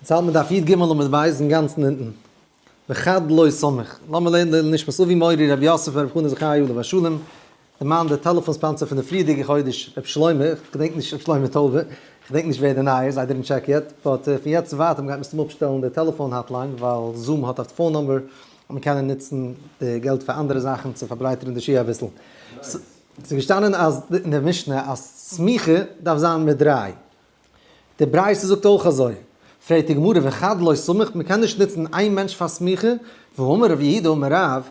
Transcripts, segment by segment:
יעצט האלט מען דף י"ג עמוד ב' אינגאנצן אונטן. וחד לא סמך. לאמיר לערנען לעילוי נשמת אבי מורי רבי יוסף ברב חנא זכרי' עליו השלום, די מאן די טעלעפאן sponsor פון די פריערדיגע חודש רבי שלמה, איך געדענק נישט רבי שלמה טויבער, איך געדענק נישט ווער די נייע איז, I didn't check yet, but פון יעצט און ווייטער מ'גייט מסתמא אפשטעלן די טעלעפאן hotline ווייל Zoom האט א phone number און מ'קען נוצן די געלט פאר אנדערע זאכן צו פארברייטערן די שיעור אביסל. ס'איז געשטאנען אז אין די משנה אז סמיכה דארף זיין מיט דריי. די ברייתא זאגט אויך אזוי. פרעגט די גמרא וחד לא סמיך, מ'קען נישט נוצן איין מענטש פאר סמיכה, והאמר רב יהודה אמר רב,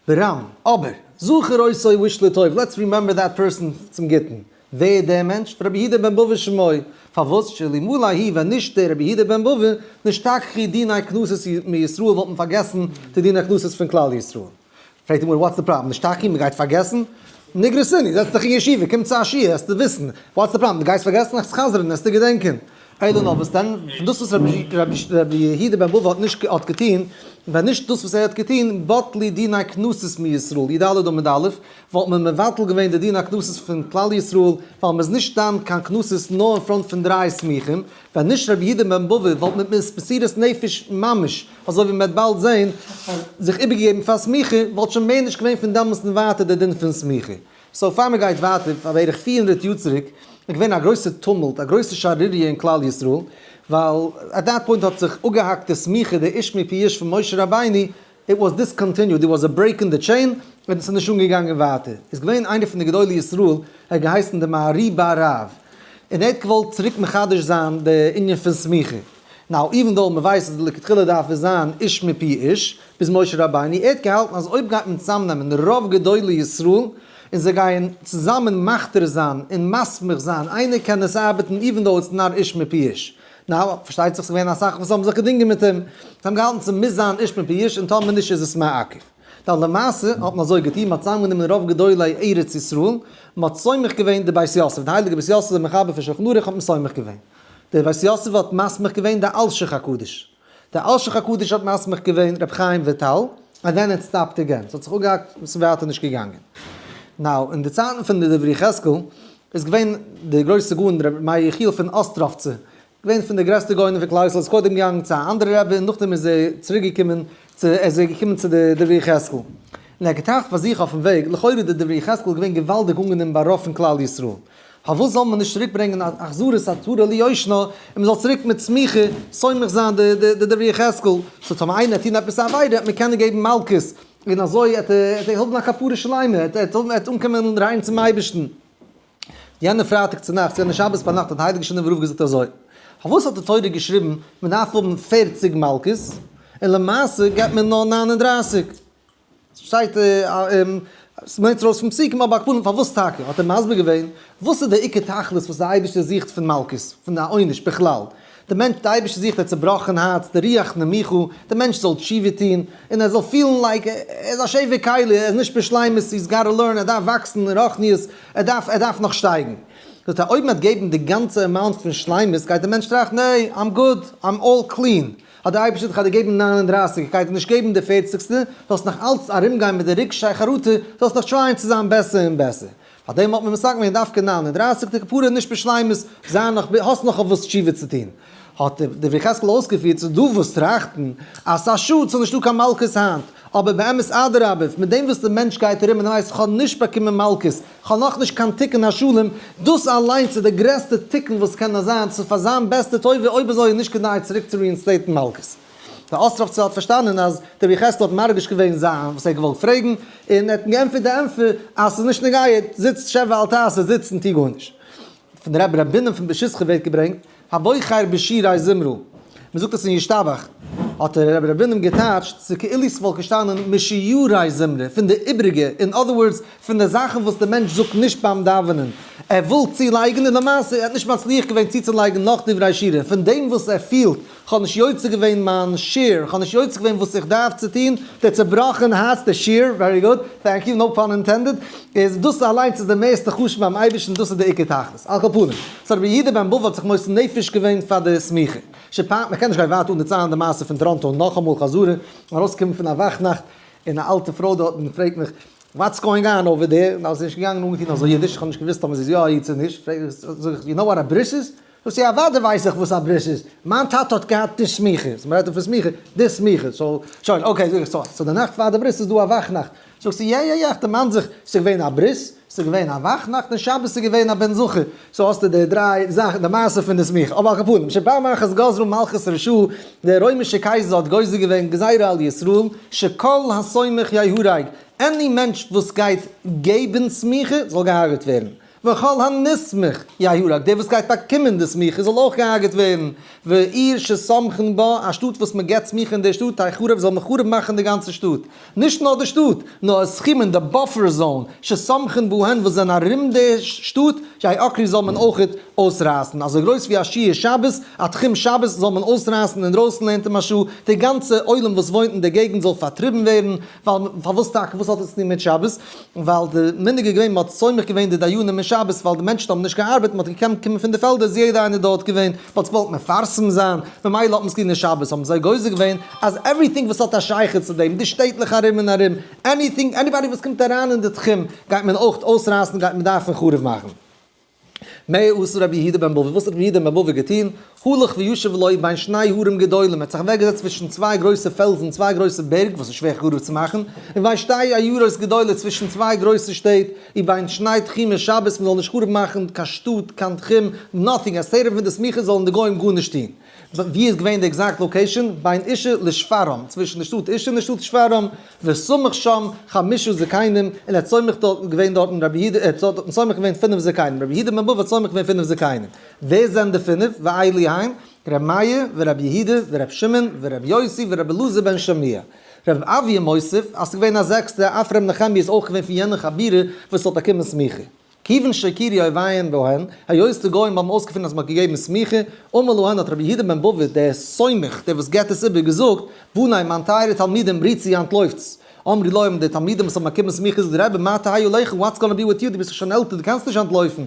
ברם, אבער, זכור אותו האיש לטוב, let's remember that person צום גוטן. ווער איז דער מענטש? רבי יהודה בן בבא שמו. פארוואס? שאלמלא הוא ווען נישט דער רבי יהודה בן בבא, נשתכחו דיני קנסות מישראל וואלט מען פארגעסן די דיני קנסות פון כלל ישראל. פרעגט די גמרא what's the problem? נשתכחו מ'גייט פארגעסן? ניגרסינהו, זעץ דיך אין ישיבה, קום צו א שיעור, העסטו וויסן. what's the problem? דו גייסט פארגעסן? איך חזר'ן, העסטו געדענקען. אלא נאר וואס דען? פון דאס וואס רבי יהודה בן בבא האט נישט האט געטון, ווען נישט דאס וואס ער האט געטון, בטלו דיני קנסות מישראל, י"ד עמוד א', וואלט מען מבטל געווען די דין הקנסות פון כלל ישראל, ווייל מ'איז נישט דן קיין קנסות נאר אין front פון דריי סמיכים, ווען נישט רבי יהודה בן בבא וואלט מיט מסירות נפש ממש, אזוי ווי מ'וועט באלד זען, זיך איבערגעגעבן פאר סמיכה, וואלט שוין מער נישט געווען פון דעמאלסט און ווייטער די דין פון סמיכה. so פאר מ'גייט ווייטער, פאר בערך 400 יאר צוריק, איז געווען א גרויסע טומלט, א גרויסע שערוריה אין כלל ישראל, ווייל at that point האט זיך אפגעהאקט די סמיכה, די איש מפי איש פון משה רבינו, it was discontinued, there was a break in the chain, און עס איז נישט אנגעגאנגען ווייטער. איז געווען איינער פון די גדולי ישראל, ער האט געהייסן די מהר"י בהרב, און ער האט געוואלט צוריק מחדש זיין די ענין פון סמיכה. now, even though מען ווייסט אז לכתחילה דארף עס זיין איש מפי איש, ביז משה רבינו, ער האט געהאלטן אז אויב גייט מען צוזאמנעמען רוב גדולי ישראל, און זיי גייען צוזאמען מכתיר זיין און מסמיך זיין, איינער קען עס ארבעטן even though it's not איש מפי איש. now, פארשטייט זיך ס'איז געווען אסאך וואס האבן זיך געדינגען מיט אים, זיי האבן געהאלטן ס'מוז זיין איש מפי איש און טאמער נישט איז עס מעכב. דאן למעשה האט מען אזוי געטון, מ'האט צוזאמגענומען רוב גדולי ארץ ישראל, מ'האט סומך געווען די בית יוסף, די הייליגע בית יוסף דער מחבר פון שולחן ערוך האט מען סומך געווען. דער בית יוסף האט מסמיך געווען די אלשיך הקדוש. דער אלשיך הקדוש האט מסמיך געווען רבי חיים וויטאל, and then it stopped again, ס'האט זיך אפגעהאקט און ס'איז ווייטער נישט געגאנגען. now, אין די צייטן פון די דברי יחזקאל איז געווען דער גרויסער גאון רבי מאיר יחיאל פון אסטראווצע, געווען פון די גרעסטע גאונים פון כלל ישראל, איז קודם געגאנגען צו א אנדערע רבי און נאכדעם איז ער צוריק געקומען צו ער איז געקומען צו די דברי יחזקאל. און ער האט געטראכט פאר זיך אויפן וועג, לכאורה איז די דברי יחזקאל געווען געוואלדיג אנגענומען ביי רוב פון כלל ישראל, פארוואס זאל מען נישט צוריק ברענגען החזרת עטרה ליושנה און מען זאל צוריק מיט סמיכה סומך זיין די דברי יחזקאל, so טאמער איינער טוהן עפעס א עבירה וועט מען קענען געבן מלקות, און אזוי עט ער האבן א כפרה שלימה, עט ער אנקומען ריין צום אייבערשטן. יענע פרייטאג צונאכטס, יענע שבת ביינאכט האט די הייליגע שינאווער רב געזאגט אזוי, פארוואס האט די תורה געשריבן מען דארף האבן 40 מלקות, און למעשה געבט מען נאר 39? שטייט ס'נעמט ארויס פון פסוקים אבער על כל פנים פארוואס טאקע? האט ער מסביר געווען וואס איז די עיקר תכלית וואס די אייבערשטער זוכט פון מלקות, פון א עונש בכלל, די מענטש, די אייבערשטער זוכט א צובראכן הארץ, די רוח נמוכה, די מענטש זאל תשובה טון, און ער זאל פילן like ער איז א שבר כלי, ער איז נישט בשלימות, he's gotta learn, ער דארף וואקסן אין רוחניות, ער דארף, ער דארף נאך שטייגן. זאגט ער, אויב מען וועט געבן די גאנצע amount פון שלימות, גייט דער מענטש טראכטן, hey, I'm good, I'm all clean. האט דער אייבערשטער דיך געגעבן 39, איך גיי דיר נישט געבן די פערציגסטע, זאלסט נאך אלץ ארומגיין מיט די רגשי חרטה, זאלסט נאך try ען צו זיין בעסער און בעסער. פאר דעם האט מען מתקן געווען דווקא 39, די כפרה איז נישט בשלימות, זיי נאך, האסט נאך אויף וואס תשובה צו טון. האט דער דברי יחזקאל אויסגעפירט, ס'איז דא וואס טראכטן אז ס'איז א שאד ס'איז נישטא קיין מלקות היינט, אבער באמת אדרבה, מיט דעם וואס דער מענטש גייט ארום און ווייסט כ'האב נישט באקומען מלקות, כ'האב נאכנישט קיין תיקון השלם, דאס אליינס איז די גרעסטע תיקון וואס קען נאר זיין, ס'איז פאר זיין בעסטע טובה, אויב אזוי איז נישט כדאי צוריק צו reinstate ן מלקות. דער אסטראווצער האט פארשטאנען אז דער יחזקאל האט מרגיש געווען זיין וואס ער האט געוואלט פרעגן, און ער האט אים געענטפערט די ענטפער אז ס'איז נישט נוגע, זיץ שב ואל תעשה, זיץ און טו גארנישט. פון די רבי ר' בונם פון פשיסחא ווערט געברענגט, הבוחר בשירי זמרה, מען זאגט עס אין ישתבח, האט דער רבי ר' בונם געטייטשט, ס'איז כאילו ס'וואלט געשטאנען משירי זמרה, פון די איבריגע, in other words, פון די זאכן וואס דער מענטש זאגט נישט ביים דאווענען, ער וויל צולייגן און למעשה ער האט נישט מצליח געווען צוצולייגן נאך דברי שירה, פון דעם וואס ער פילט, כ'האב נישט יוצא געווען מיין share, כ'האב נישט יוצא געווען וואס איך דארף צו טון, דער צעבראכן הארץ, דער share, very good, thank you, no pun intended, איז דאס אליינס איז די מערסטע חשוב ביים אייבערשטן, דאס איז די עיקר תכלית. על כל פנים, so רבי יהודה בן בבא האט זיך מוסר נפש געווען פאר די סמיכה. שפעט, מ'קען נישט גיין ווייטער אן דערציילן די מעשה פון טאראנטא נאכאמאל חזרה, ארויסקומען פון א וואכנאכט, און א אלטע פרוי דארטן פרעגט מיך, what's going on over there? און אז זי איז נישט געגאנגען אנגעטון אזוי אידיש, איך האב נישט געוואוסט אויב זי איז יא א איד צו נישט, פרעג איך, זאג איך, you know what a ברית איז? זאגט זי, אוודאי ווייס איך וואס א ברית איז, מיין טאטע האט געהאט די סמיכה, so מ'רעדט דא פון סמיכה, די סמיכה, so שוין, okay, זאג איך, so so די נאכט פאר די ברית איז דא א וואכנאכט, זאגט זי, יא יא יא, איך דערמאן זיך, ס'איז געווען א ברית, ס'איז געווען א וואכנאכט, און שבת איז געווען א בן זכר, so האסטו די דריי זאכן, די מעשה פון די סמיכה, אבער על כל פנים, שפעם אחת גזרו מלכות רשעה, דער רוימישער קייזער האט גוזר געווען גזירה על ישראל, שכל הסומך יהרג, any מענטש וואס גייט געבן סמיכה זאל געהארגעט ווערן. וכל הנסמך יהרג, דער וואס גייט באקומען די סמיכה זאל אויך געהארגעט ווערן, ועיר שסומכין בה, א שטאט וואס מען געבט סמיכה אין דער שטאט, תחרב זאל מען חרוב מאכן די גאנצע שטאט, נישט נאר די שטאט, נאר התחומין, די buffer zone, שסומכין בהן וואס זענען ארום די שטאט, יעקרו זאל מען אויכעט אויסרייסן, אזוי גרויס ווי א שיעור שבת, א תחום שבת זאל מען אויסרייסן אינדרויסן לערנט אים א שעה, די גאנצע עולם וואס וואוינט אין די געגנט זאל פארטריבן ווערן, ווייל פארוואס טאקע וואס האט עס צו טון מיט שבת? ווייל די מנהג איז געווען מען האט סומך געווען די דיינים אין שבת ווייל די מענטשן האבן נישט געארבעט מען האט געקענט קומען פון די פעלדער איז יעדער איינער דארט געווען מען האט עס געוואלט מפרסם זיין ממילא האט מען עס געטון אין שבת האבן זיי גוזר געווען אז everything וואס האט א שייכות צו דעם די שטעטלעך ארום און ארום anything anybody וואס קומט אריין אין די תחום גייט מען אויך אויסרייסן גייט מען דארפן חרוב מאכן. מה עשה רבי יהודה בן בבא, וואס האט רבי יהודה בן בבא געטון? הלך וישב לו בין שני הרים גדולים, ער האט זיך אוועקגעזעצט צווישן צוויי גרויסע פעלזן, צוויי גרויסע בערג וואס איז שווער חרוב צו מאכן, און בין שתי עיירות גדולות, צווישן צוויי גרויסע שטעט, און בין שני תחומי שבת, מען זאל נישט חרוב מאכן קיין שטאט, קיין תחום, nothing, א סערעם פון די סמיכה זאלן די גוים גארנישט טון. ווי איז געווען די exact location? בין אושא לשפרעם, צווישן די שטאט אושא און די שטאט שפרעם, וסמך שם חמשה זקנים, און ער האט סומך דארט געווען דארטן רבי יהודה, ער האט דארטן סומך געווען פינף זקנים, רבי יהודה בן בבא האט סומך געווען פינף זקנים. ווער זענען די פינף? ואלו הן, רבי מאיר, ורבי יהודה, ורבי שמעון, ורבי יוסי, ורבי אלעזר בן שמוע. רבי אביה מוסיף, אז ס'איז געווען א זעקסטע, אף רבי נחמיה איז אויך געווען פון יענע חבורה וואס האט באקומען סמיכה. כיוון שהכירו אויביהם בהן, היות די גוים האבן אויסגעפונען אז מען האט געגעבן סמיכה, אמר להן האט רבי יהודה בן בבא דער סומך, דער וואס געבט עס איבער, געזאגט, בני, מיין טייערע תלמידים, רוצו אנטלויפטס. אמרו לו האבן די תלמידים וואס האבן באקומען סמיכה געזאגט, רבי, מה תהא עליך, what's gonna be with you, דו ביסט דאך שוין עלטער, דו קענסט נישט אנטלויפן.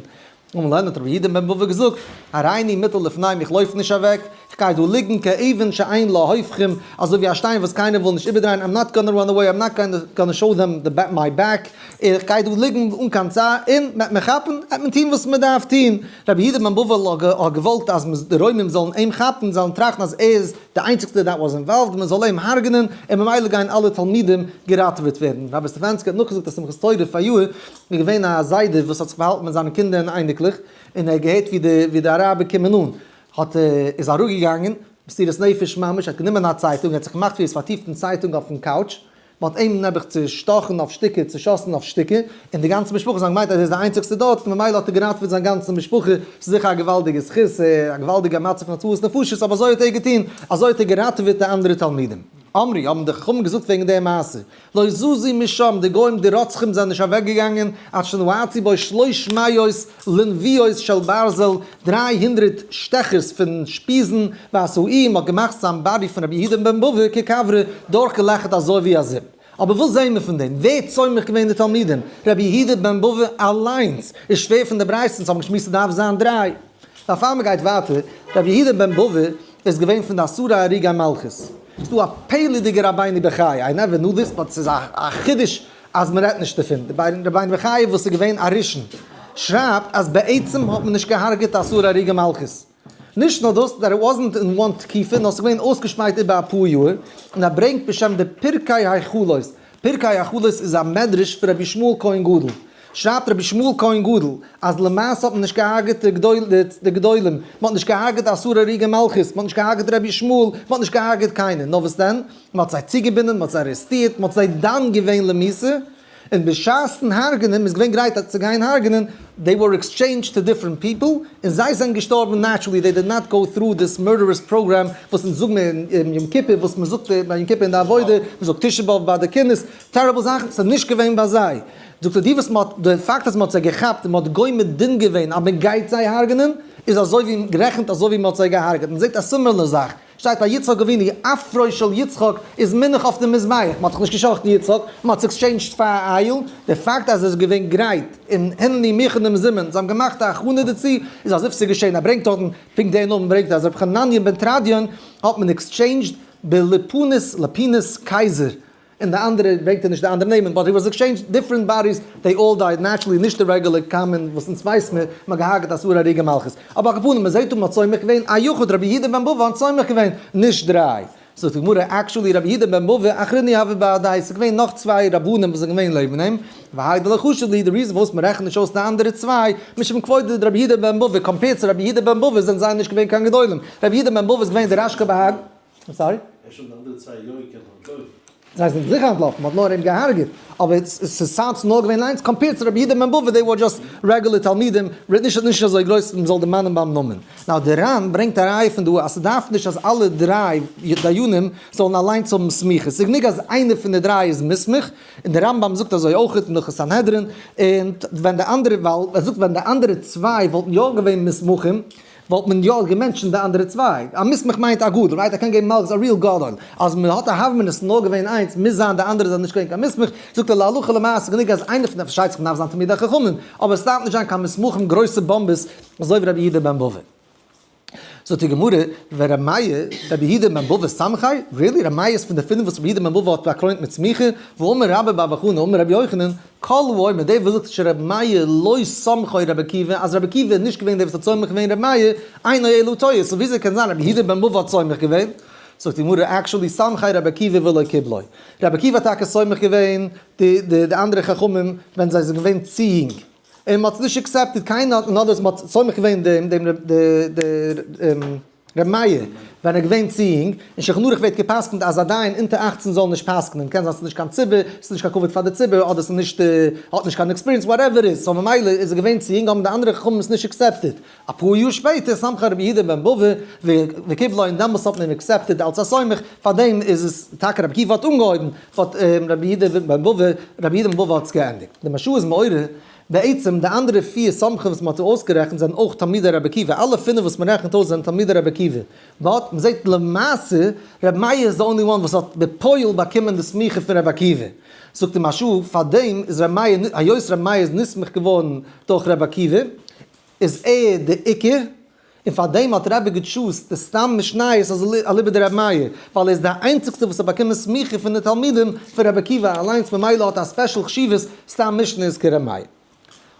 אמר להן האט רבי יהודה בן בבא געזאגט, הריני מוטל לפניהם, איך לויף נישט אוועק, איך גיי דא ליגן כאבן שאין לה הופכין, אזוי ווי א שטיין וואס קיינער וויל נישט איבערדרייען, I'm not gonna run away, I'm not gonna show them my back, איך גיי דא ליגן אן קיין צער, און מ'עט מיר כאפן, עט מען טון וואס מ'דארף טון. רבי יהודה בן בבא האט געוואלט אז די רוימים זאלן אים כאפן, זאלן טראכטן אז ער איז די איינציגסטער that was involved, מען זאל אים הרג'נען, און ממילא גייען אלע תלמידים געראטעוועט ווערן. רבי סטעפאנסקי האט נאכגעזאגט אז שמחת תורה פאריאר איז געווען א זיידע וואס האט זיך באהאלטן מיט זיינע קינדער און אייניקלעך, און ער האט געהערט ווי די אראבער קומען אן, האט ער איז אראפגעגאנגען, מסירת נפש ממש, האט גענומען א צייטונג, ער האט זיך געמאכט ווי ער איז פארטיפט אין צייטונג אויפן couch, מען האט אים נעבעך צושטאכן אויף שטיקער, צושאסן אויף שטיקער, און די גאנצע משפחה, זיי האבן געמיינט אז ער איז די איינציגסטע דארט, און ממילא האט ער געראטעוועט זיין גאנצע משפחה, ס'איז זיכער א געוואלדיגע זכות, א געוואלדיגע מצב פון הצלת נפשות, אבער אזוי האט ער געטון, אזוי האט ער געראטעוועט די אנדערע תלמידים. אמרו, האבן די חכמים געזאגט וועגן די מעשה, לא זזו משם, די גוים די רוצחים זענען נישט אוועקגעגאנגען, עד שנועצו בו שלוש מאות לנביות של ברזל, 300 שטעכערס פון שפיזן, ועשאוהו, מ'האט געמאכט זיין body פון רבי יהודה בן בבא ככברה, דורכגעלעכערט אזוי ווי א זיפ. אבער וואס זעהן מיר פון דעם? ווער האט סומך געווען די תלמידים? רבי יהודה בן בבא אליינס איז שווער פון די ברייתא, אונז האבן געשמועסט ס'דארף זיין דריי. נאר פאר מ'גייט ווייטער, רבי יהודה בן בבא איז געווען פון די עשרה הרוגי מלכות. ס'איז דא א פלא'דיגע רבינו בחיי, I never knew this but ס'איז א חידוש אז מ'רעדט נישט דערפון. די רבינו בחיי וואס איז געווען א ראשון שרייבט אז בעצם האט מען נישט געהארגעט די עשרה הרוגי מלכות. נישט נאר דאס, that it wasn't in one תקופה, נאר ס'איז געווען אויסגעשפרייט איבער אפאר יאר, און ער ברענגט בשם די פרקי היכלות, פרקי היכלות איז א מדרש פון רבי ישמעאל כהן גדול, שרייבט רבי ישמעאל כהן גדול אז למעשה האט מען נישט געהארגעט די גדולים, מען האט נישט געהארגעט די עשרה הרוגי מלכות, מען האט נישט געהארגעט רבי ישמעאל, מען האט נישט געהארגעט קיינער, נאר וואס דען? מען האט זיי צוגעבינדען, מען האט זיי ארעסטירט, מען האט זיי דן געווען למיתה, און בשעת'ן הרג'נען, מ'איז געווען גרייט צו גיין הרג'נען, they were exchanged to different people, און זיי זענען געשטארבן naturally, they did not go through this murderous program וואס אונז זאגן מיר אין יום כיפור, וואס מ'זאגט ביי יום כיפור אין די עבודה, מ'זאגט תשעה באב ביי די קינות, terrible זאכן, ס'איז נישט געווען ביי זיי. זאגט ער, די וואס מ'האט, די פאקט אז מ'האט זיי געכאפט און מ'האט גומר דין געווען אז מ'גייט זיי הרג'נען, איז אזוי ווי גערעכנט אזוי ווי מ'האט זיי געהארגעט. מ'זעט א similar זאך. שטייט ביי יצחק אבינו, אפרו של יצחק איז מונח אויף די מזבח, מען האט דאך נישט גע'שחט'ן יצחק, מען האט עס exchanged פאר א איל, די פאקט אז ער איז געווען גרייט און הנני מוכן ומזומן, זיי האבן געמאכט א הכנה דערצו, איז as if ס'איז געשען, ער ברענגט דארטן, פונקט דער נאמען ברענגט ער אז רבי חנניה בן תרדיון האט מען exchanged בלפינוס, לפינוס קייזער. און די אנדערע ברענגט ער נישט די אנדערע נעמען, but he was exchanged different bodies, they all died naturally, נישט די regular common וואס אונז ווייס מיר, מ'האט געהארגעט עשרה הרוגי מלכות. אבער על כל פנים, מ'זעט דא מ'האט סומך געווען א יחיד רבי יהודה בן בבא האט סומך געווען, נישט דריי. זאגט די גמרא, actually רבי יהודה בן בבא אחריני הוו בהדיה, ס'איז געווען נאך צוויי רבנים וואס זענען געווען לעבן אים, והאי דלא חשיב להו, די reason פארוואס מ'רעכנט נישט אויס די אנדערע צוויי, משום כבודו דרבי יהודה בן בבא, compared צו רבי יהודה בן בבא זענען זיי נישט געווען קיין גדולים, רבי יהודה בן בבא איז געווען דער רשכבה"ג, I'm sorry? אפשר האבן די אנדערע צוויי יא געקענט אנטלויפן. זיי זענען זיכער אנטלאפן, מ'האט נאר אים געהארגעט, אבער ס'איז סאנץ נאר געווען איינס, compared צו רבי יהודה בן בבא, they were just regular תלמידים, נישט נישט אזוי גרויס מ'זאל דערמאנען ביים נאמען. Now דער ר"ן ברענגט א ראיה פון דא אז ס'דארף נישט אז אלע דריי דיינים זאלן אליינס האבן סמיכה, ס'איז גענוג אז איינער פון די דריי איז מוסמך, און דער רמב"ם זאגט אזוי אויך אין הלכות סנהדרין, און ווען די אנדערע ווייל ער זאגט ווען די אנדערע צוויי וואלטן יא געווען מוסמכים, וואלט מען יא גע mention ט די אנדערע צוויי. א מוסמך מיינט א גדול, right? ער קען געבן מלקות, א real גדול. אז מען האט א הוה אמינא ס'איז נאר געווען איינס, מוז זיין די אנדערע זענען נישט געווען קיין מוסמך. זאגט ער להלכה למעשה גענוג אז איינער פון די, פארשטייט זיך מ'דארף זיין תלמידי חכמים, אבער עס דארף נישט זיין קיין מוסמכים גרויסע באמבעס אזוי ווי רבי יהודה בן בבא. זאגט די גמרא, ור' מאיר, רבי יהודה בן בבא סמכיה? Really? ר' מאיר איז פון די פינף וואס רבי יהודה בן בבא האט באקרוינט מיט סמיכה? והאמר רבה בר בר חנה אמר רבי יוחנן, כל האומר, דער וואס זאגט שרבי מאיר לא סמכו רבי עקיבא, אז רבי עקיבא איז נישט געווען דער וואס האט סומך געווען רבי מאיר, אינו אלא טועה, so וויאזוי קען זיין רבי יהודה בן בבא האט סומך געווען? זאגט די גמרא, actually סמכיה רבי עקיבא ולא קיבלו. רבי עקיבא האט טאקע סומך געווען די די אנדערע חכמים ווען זיי זענען געווען צו יונג, און מען האט עס נישט accepted, קיינער האט, in other words מען האט סומך געווען דעם דעם דעם ר' מאיר ווען ער איז געווען צו יונג, אין שולחן ערוך ווערט גע'פסק'נט אז א דיין אונטער 18 זאל נישט פסק'נען, קען זיין ס'איז נישט קיין ציבור, ס'איז נישט קיין כבוד פאר די ציבור, אדער ס'איז נישט, האט נישט קיין experience, whatever איז, so ממילא איז ער געווען צו יונג האבן די אנדערע חכמים עס נישט accepted. אפאר יאר שפעטער סמכו רבי יהודה בן בבא וקיבלו און דעמאלטס האט מען אים accepted אלס א סומך, פארדעם איז עס טאקע רבי עקיבא האט אנגעהויבן, but רבי יהודה בן בבא, רבי יהודה בן בבא האט עס געענדיגט. די מהרש"א איז מעורר בעצם די אנדערע פיר סומכים וואס מען האט אויסגערעכנט זענען אויך תלמידי רבי עקיבא, אלע פינף וואס מען רעכנט אויס זענען תלמידי רבי עקיבא, but מען זעט למעשה רבי מאיר איז די only one וואס האט בפועל באקומען די סמיכה פון רבי עקיבא, זאגט די מהרש"א פארדעם איז רבי מאיר, היות רבי מאיר איז נסמך געווארן דורך רבי עקיבא, איז ער די עיקר, און פאר דעם האט רבי גע choose ט די סתם משניות אליבא דרבי מאיר, ווייל ער איז די איינציגסטע וואס האט באקומען סמיכה פון די תלמידים פון רבי עקיבא אליינס ממילא האט א special חשיבות סתם משניות כרבי מאיר.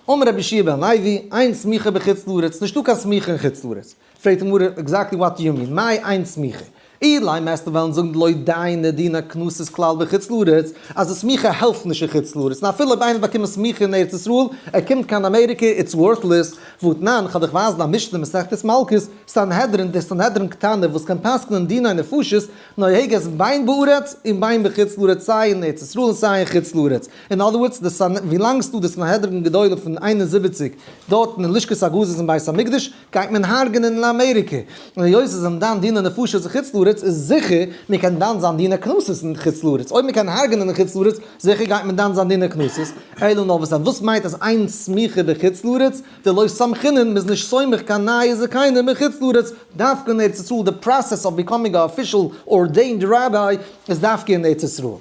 אמר רבי יהושע בן לוי, אין סמיכה בחוץ לארץ, נישטא קיין סמיכה אין חוץ לארץ. פרעגט די גמרא, exactly what do you mean, מאי אין סמיכה? אילימא וועסטו וועלן זאגן דלא דייני דינא קנסות כלל בחוץ לארץ, אז די סמיכה העלפט נישט אין חוץ לארץ, און אפילו אויב איינער האט באקומען סמיכה אין ארץ ישראל, ער קומט קיין אמעריקע, it's worthless, והתנן, כ'וועל דיך ווייזן א משנה מסכת מלקות, סנהדרין, די סנהדרין קטנה וואס קען פסק'נען דיני נפשות, נוהגת בין בארץ און בין בחוץ לארץ סיי אין ארץ ישראל און סיי אין חוץ לארץ. In other words, די סנ, ווילאנג ס'דא די סנהדרין גדולה פון 71 דארטן אין לשכת הגזית אין בית המקדש, גייט מען הרג'נען אין אמעריקע, און היות עס זענען דן דיני נפשות אין חוץ לארץ איז זיכער מען קען דן זיין דיני קנסות אין חוץ לארץ, אויב מען קען הרג'נען אין חוץ לארץ זיכער גייט מען דן זיין דיני קנסות, אלא נאר וואס דען וואס מיינט אז אין סמיכה בחוץ לארץ, דלא סמכינן מ'איז נישט סומך קיין נייע זקנים אין חוץ לארץ, דווקא אין ארץ ישראל די process of becoming a official ordained rabbi איז דווקא אין ארץ ישראל.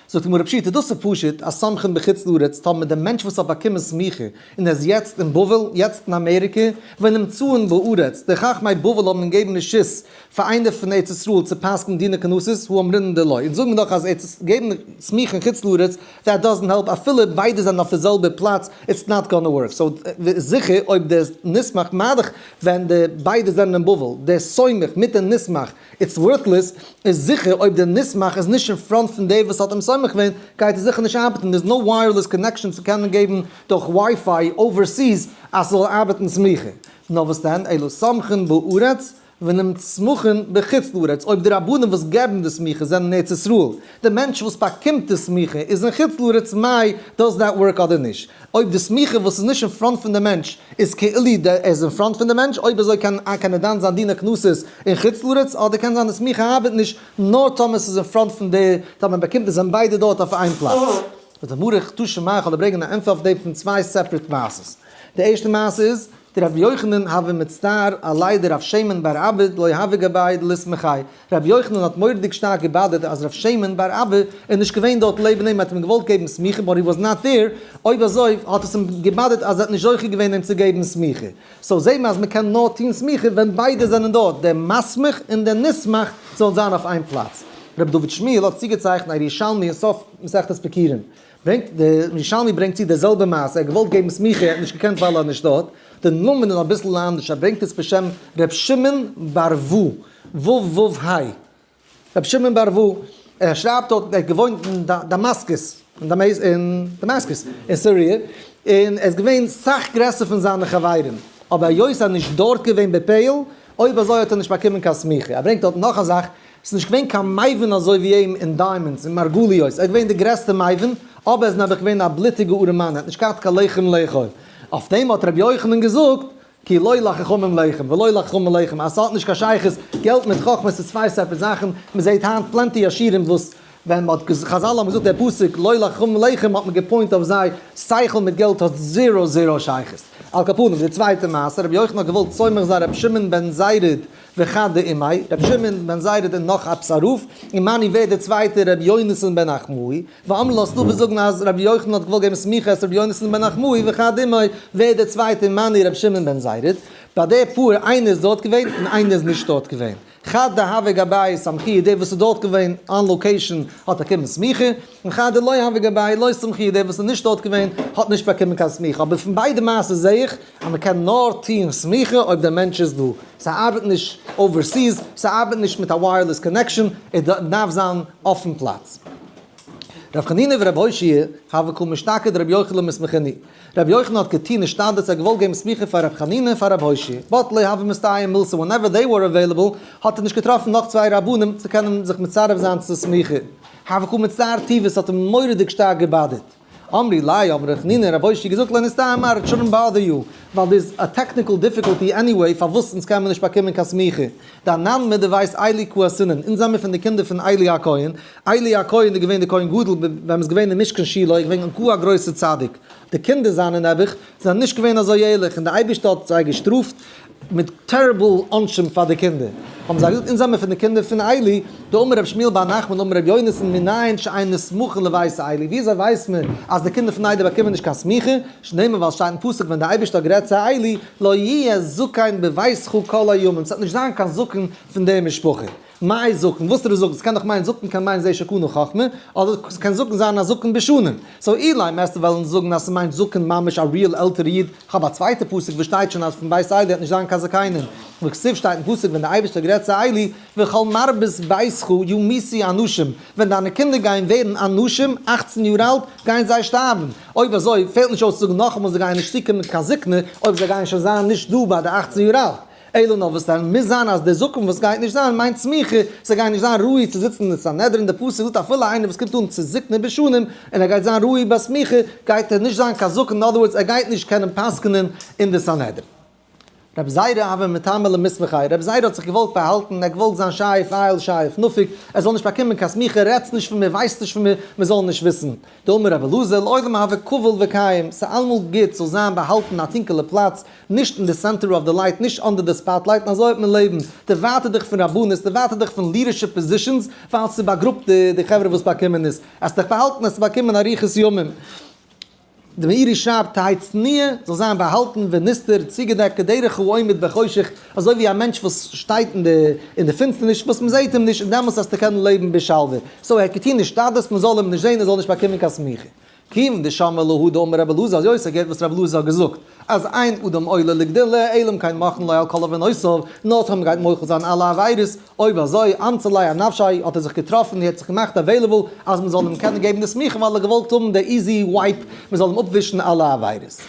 זאגט די גמרא פשיטא, דאס איז פשוט אז סמכין בחוץ לארץ טאמער דער מענטש וואס האט באקומען סמיכה און ער איז יעצט אין בבל, יעצט אין אמעריקע, ונמצאין בארץ, די חכמי בבל האבן געגעבן רשות פאר איינער פון ארץ ישראל צו פסק'ן דיני קנסות, הא אמרינן דלא, אונז זאגן דאך אז ארץ געבן סמיכה אין חוץ לארץ, that doesn't help אפילו ביידע זענען אויף די זעלבע פלאץ, it's not gonna work, so זיכער אויב דער נסמך מה דאך ווען די ביידע זענען אין בבל, דער סומך מיט דער נסמך, it's worthless, איז זיכער אויב דער נסמך איז נישט אין front פון דער וואס האט אים סומך געווען, גייט עס זיכער נישט ארבעטן, there's no wireless connection צו קענען געבן דורך WiFi overseas אז ס'זאל ארבעטן סמיכה. נאר וואס דען, אלא סומכין בארץ ונסמכין בחוץ לארץ, אויב די רבנים וואס געבן די סמיכה זענען אין ארץ ישראל, די מענטש וואס באקומט די סמיכה איז אין חוץ לארץ, מאי does that work אדער נישט? אויב די סמיכה וואס איז נישט אין front פון די מענטש איז כאילו ער איז אין front פון די מענטש, אויב אזוי קען קען ער דן זיין דיני קנסות אין חוץ לארץ, אדער קען זיין די סמיכה ארבעט נישט נאר טאמער ס'איז אין front פון די, טאמער מען באקומט עס זענען ביידע דארט אויף איין פלאץ. זאגט די גמרא תא שמע איך וועל ברענגען א ענטפער אויף דעם פון צוויי separate מעשות. די ערשטע מעשה איז, דרבי יוחנן הוה מצטער עליה דרב שמן בר אבא דלא הוה גביה דליסמכיה, רבי יוחנן האט מורא'דיג שטארק געבאדערט אז רב שמן בר אבא איז נישט געווען דארט לעבן אים, ער האט אים געוואלט געבן סמיכה but he was not there, אויב אזוי האט עס אים געבאדערט אז ער האט נישט זוכה געווען אים צו געבן סמיכה. So זעהט מען אז מען קען נאר טון סמיכה ווען ביידע זענען דארט, דער מסמיך און דער נסמך זאלן זיין אויף איין פלאץ. ר' דוד שמואל האט צוגעצייכנט א ירושלמי אין סוף מסכת ביכורים, ברענגט די ירושלמי ברענגט צו די זעלבע מעשה, ער האט געוואלט געבן סמיכה ער האט נישט געקענט ווייל ער איז נישט דארט, די נאמען איז אביסל אנדערש ער ברענגט עס בשם ר' שמעון בר וו, וו וו היי, ר' שמעון בר וו, ער שרייבט דארט ער האט געוואוינט אין דאמאסקוס, אין דאמאסקוס אין סיריע, און ער איז געווען סאך גרעסער פון זיינע חברים, אבער היות ער איז נישט דארט געווען בפועל, אויב אזוי האט ער נישט באקומען קיין סמיכה, ער ברענגט דארט נאך א זאך, ס'איז נישט געווען קיין מבין אזוי ווי אים אין diamonds און מרגליות, ער איז געווען די גרעסטע מבין, אבער ער איז נעבעך געווען א בלוטיגע ארעמאן, ער האט נישט געהאט קיין לחם לאכול. אויף דעם האט רבי יוחנן געזאגט, כי לא לחכמים לחם, ולא לחכמים לחם, אז ס'האט נישט קיין שייכות געלט מיט חכמה, ס'איז צוויי separate זאכן, מ'זעט היינט plenty עשירים וואס ווען מ'האט חזל האבן געזאגט דער פסוק לא לחכמים לחם האט מען געפוינט אויף זיי, שכל מיט געלט האט zero zero שייכות. על כל פנים, די צווייטע מעשה, רבי יוחנן האט געוואלט סומך זיין רבי שמעון בן זירד וחד דעמיה, רבי שמעון בן זירד און נאך עפעס א רב, און מני ווער דער צווייטער רבי יונתן בן אחמאי, ואמרי לה ס'דא וואס זאגן אז רבי יוחנן האט געוואלט געבן סמיכה את רבי יונתן בן אחמאי וחד דעמיה, ווער דער צווייטער מני רבי שמעון בן זירד, ביי די פאר איינער איז דארט געווען און איינער איז נישט דארט געווען. חד דהוה גבאי סמכוה דער וואס איז דארט געווען on location האט באקומען סמיכה, און חד דלא הוה גבאי לא סמכוה דער וואס איז נישט דארט געווען האט נישט באקומען קיין סמיכה, אבער פון ביידע מעשות זעה איך אז מען קען נאר טוהן סמיכה אויב דער מענטש איז דא, ס'ארבעט נישט overseas, ס'ארבעט נישט מיט א wireless connection, ער דארף זיין אויפן פלאץ. ר' חנינא ור' הושעיא הוו קא משתקיד ר' יוחנן מסמכינהו. רבי יוחנן האט געטוהן השתדלות ער האט געוואלט געבן סמיכה פאר רבי חנינא און פאר רבי הושעיא but לא הוה מסתייע מילתא whenever they were available האט ער נישט געטראפן נאך צוויי רבנים צו קענען זיך מצרף זיין צו סמיכה הוה קא מצטער טובא ס'האט אים מורא'דיג שטארק געבאדערט אמרי ליה האבן רבי חנינא און רבי הושעיא געזאגט לא נסתייע מר it shouldn't bother you ווייל there's a technical difficulty anyway פארוואס אונז קען מען נישט באקומען קיין סמיכה דאנן מדבית עלי קאתינן, אונז זעמיר פון די קינדער פון עלי הכהן, עלי הכהן איז געווען די כהן גדול ווען מ'איז געווען אין משכן שילה, איז געווען גאר א גרויסער צדיק, די קינדער זיינע נעבעך זענען נישט געווען אזוי ערליך און די אייבערשטער האט זיי געשטראפט מיט terrible עונשים פאר די קינדער, האבן זיי געזאגט אונז זעמיר פון די קינדער פון עלי, דאמר רבי שמואל בר נחמן אמר רבי יונתן מנין שאין נסמכין לבית עלי, וויאזוי ווייסט מען אז די קינדער פון עלי באקומען נישט קיין סמיכה, שנאמר ווייל שטייט אין פסוק ווען די אייבערשטער האט גערעדט צו עלי, לא יהיה זקן בביתך כל הימים, ס'וועט נישט זיין קיין זקן פון די משפחה. מאי זקן? וואס איז די זקן? ס'קען דאך מיינען זקן קען מיינען זה שקנה חכמה, אדער ס'קען זקן זיין א זקן בשנים. so אילימא וועסטו וועלן זאגן אז ס'מיינט זקן ממש א real עלטערע איד, כ'האב א צווייטע פסוק וואס שטייט שוין אז פון בית עלי וועט נישט זיין קיין זקנים. וכתיב שטייט אין פסוק ווען די אייבערשטער האט גערעדט צו עלי, וכל מרבית ביתך ימותו אנשים, ווען דיינע קינדער גייען ווערן אנשים, 18 יאר אלט, גייען זיי שטארבן. אויב אזוי, פעלט נישט אויס צו זאגן נאכאמאל זיי גייען נישט צוקומען קיין זקנה, אויב זיי גייען שוין זיין נישט דא ביי די 18 יאר אלט. אלא נאר וואס דען, מוז זיין אז די זקן וואס גייט נישט זיין מיינט סמיכה, זיי גייען נישט זיין ראוי צו זיצן אין סנהדרין, די פסוק זאגט אפילו איינער וואס קומט אן צו זקנה בשנים און ער גייט זיין ראוי בסמיכה, גייט ער נישט זיין קיין זקן, in other words ער גייט נישט קענען פסק'נען אין די סנהדרין. רבי זירא הוה מטמא למיסמכיה, רבי זירא האט זיך געוואלט באהאלטן, ער האט געוואלט זיין שייף עייל שייף נפיק, ער זאל נישט באקומען קיין סמיכה, רעדטס נישט פון מיר, ווייסט נישט פון מיר, מען זאל נישט וויסן. דאמר רבי אלעזר, לעולם הוה קביל וקיים, ס'איז אלעמאל גוט זאל זיין באהאלטן אין א טונקעלע פלאץ, נישט אין די center of the light, נישט under the spotlight, און אזוי וועט מען לעבן. דערווייטער דיך פון רבנות, דערווייטער דיך פון leadership positions, ווייל ס'באגראבט די חברה וואס באקומען עס. עסט דיך באהאלטן, עסטו באקומען אריכות ימים. די מאירי שרייבט תהא צנועה, זאל זיין באהאלטן ונסתר, צוגעדעקט כדרך העומד בחושך, אזוי ווי א מענטש וואס שטייט אין די אין די פינסטערניש וואס מען זעט אים נישט, און דעמאלס וועסטו קענען לעבן בשלווה. so ער האט געטון השתדלות מען זאל אים נישט זען ער זאל נישט באקומען קיין סמיכה. כיוון דשמע להא דאמר רבי אלעזר אז יוסי געהערט וואס רבי אלעזר האט געזאגט אז אין אדם עולה לגדולה אלא אם כן מוחלין לו על כל עוונותיו, נאר טאמער גייט מוחל זיין אלע עבירות, אויב אזוי, אמצא ליה אנפשיה, האט ער זיך געטראפן, ער האט זיך געמאכט available אז מען זאל אים קענען געבן די סמיכה ווייל ער האט געוואלט האבן די easy wipe, מען זאל אים אפווישן אלע עבירות.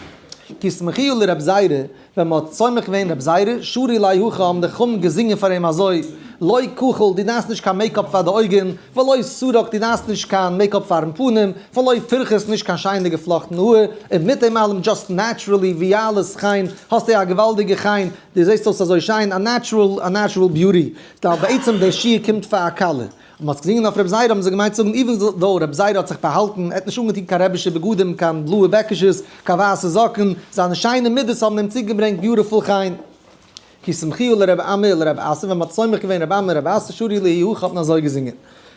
כי סמיכוהו לרב זירא, ווען מען האט סומך געווען רב זירא, שרו ליה הכי האבן די חכמים געזינגען פאר אים אזוי, לא כחל, דו דארפסט נישט קיין makeup פאר די אויגן, ולא סרק, דו דארפסט נישט קיין makeup פארן פנים, ולא פרכוס, נישט קיין שיינע געפלאכטן האר, און מיט דעם אלעם just naturally, ויעלת חן, האסטו א געוואלדיגע חן, דו זעסט אויס אזוי שיין, א natural, א natural beauty. ווייל בעצם דער שיר קומט פאר א כלה. און מ'האט געזינגען אויף רב זירא האבן זיי געמיינט צו זאגן even though רב זירא האט זיך באהאלטן, ער האט נישט אנגעטון קיין רעבישע בגדים, קיין בלויע בעקישעס, קיין ווייסע זאקן, זיינע שיינע מידות האבן אים צוגעברענגט beautiful חן. כי סמיכוהו לרב אמי ולרב אסי, ווען מ'האט סומך געווען רב אמי און רב אסי שרו להו הכי האט מען אזוי געזינגען.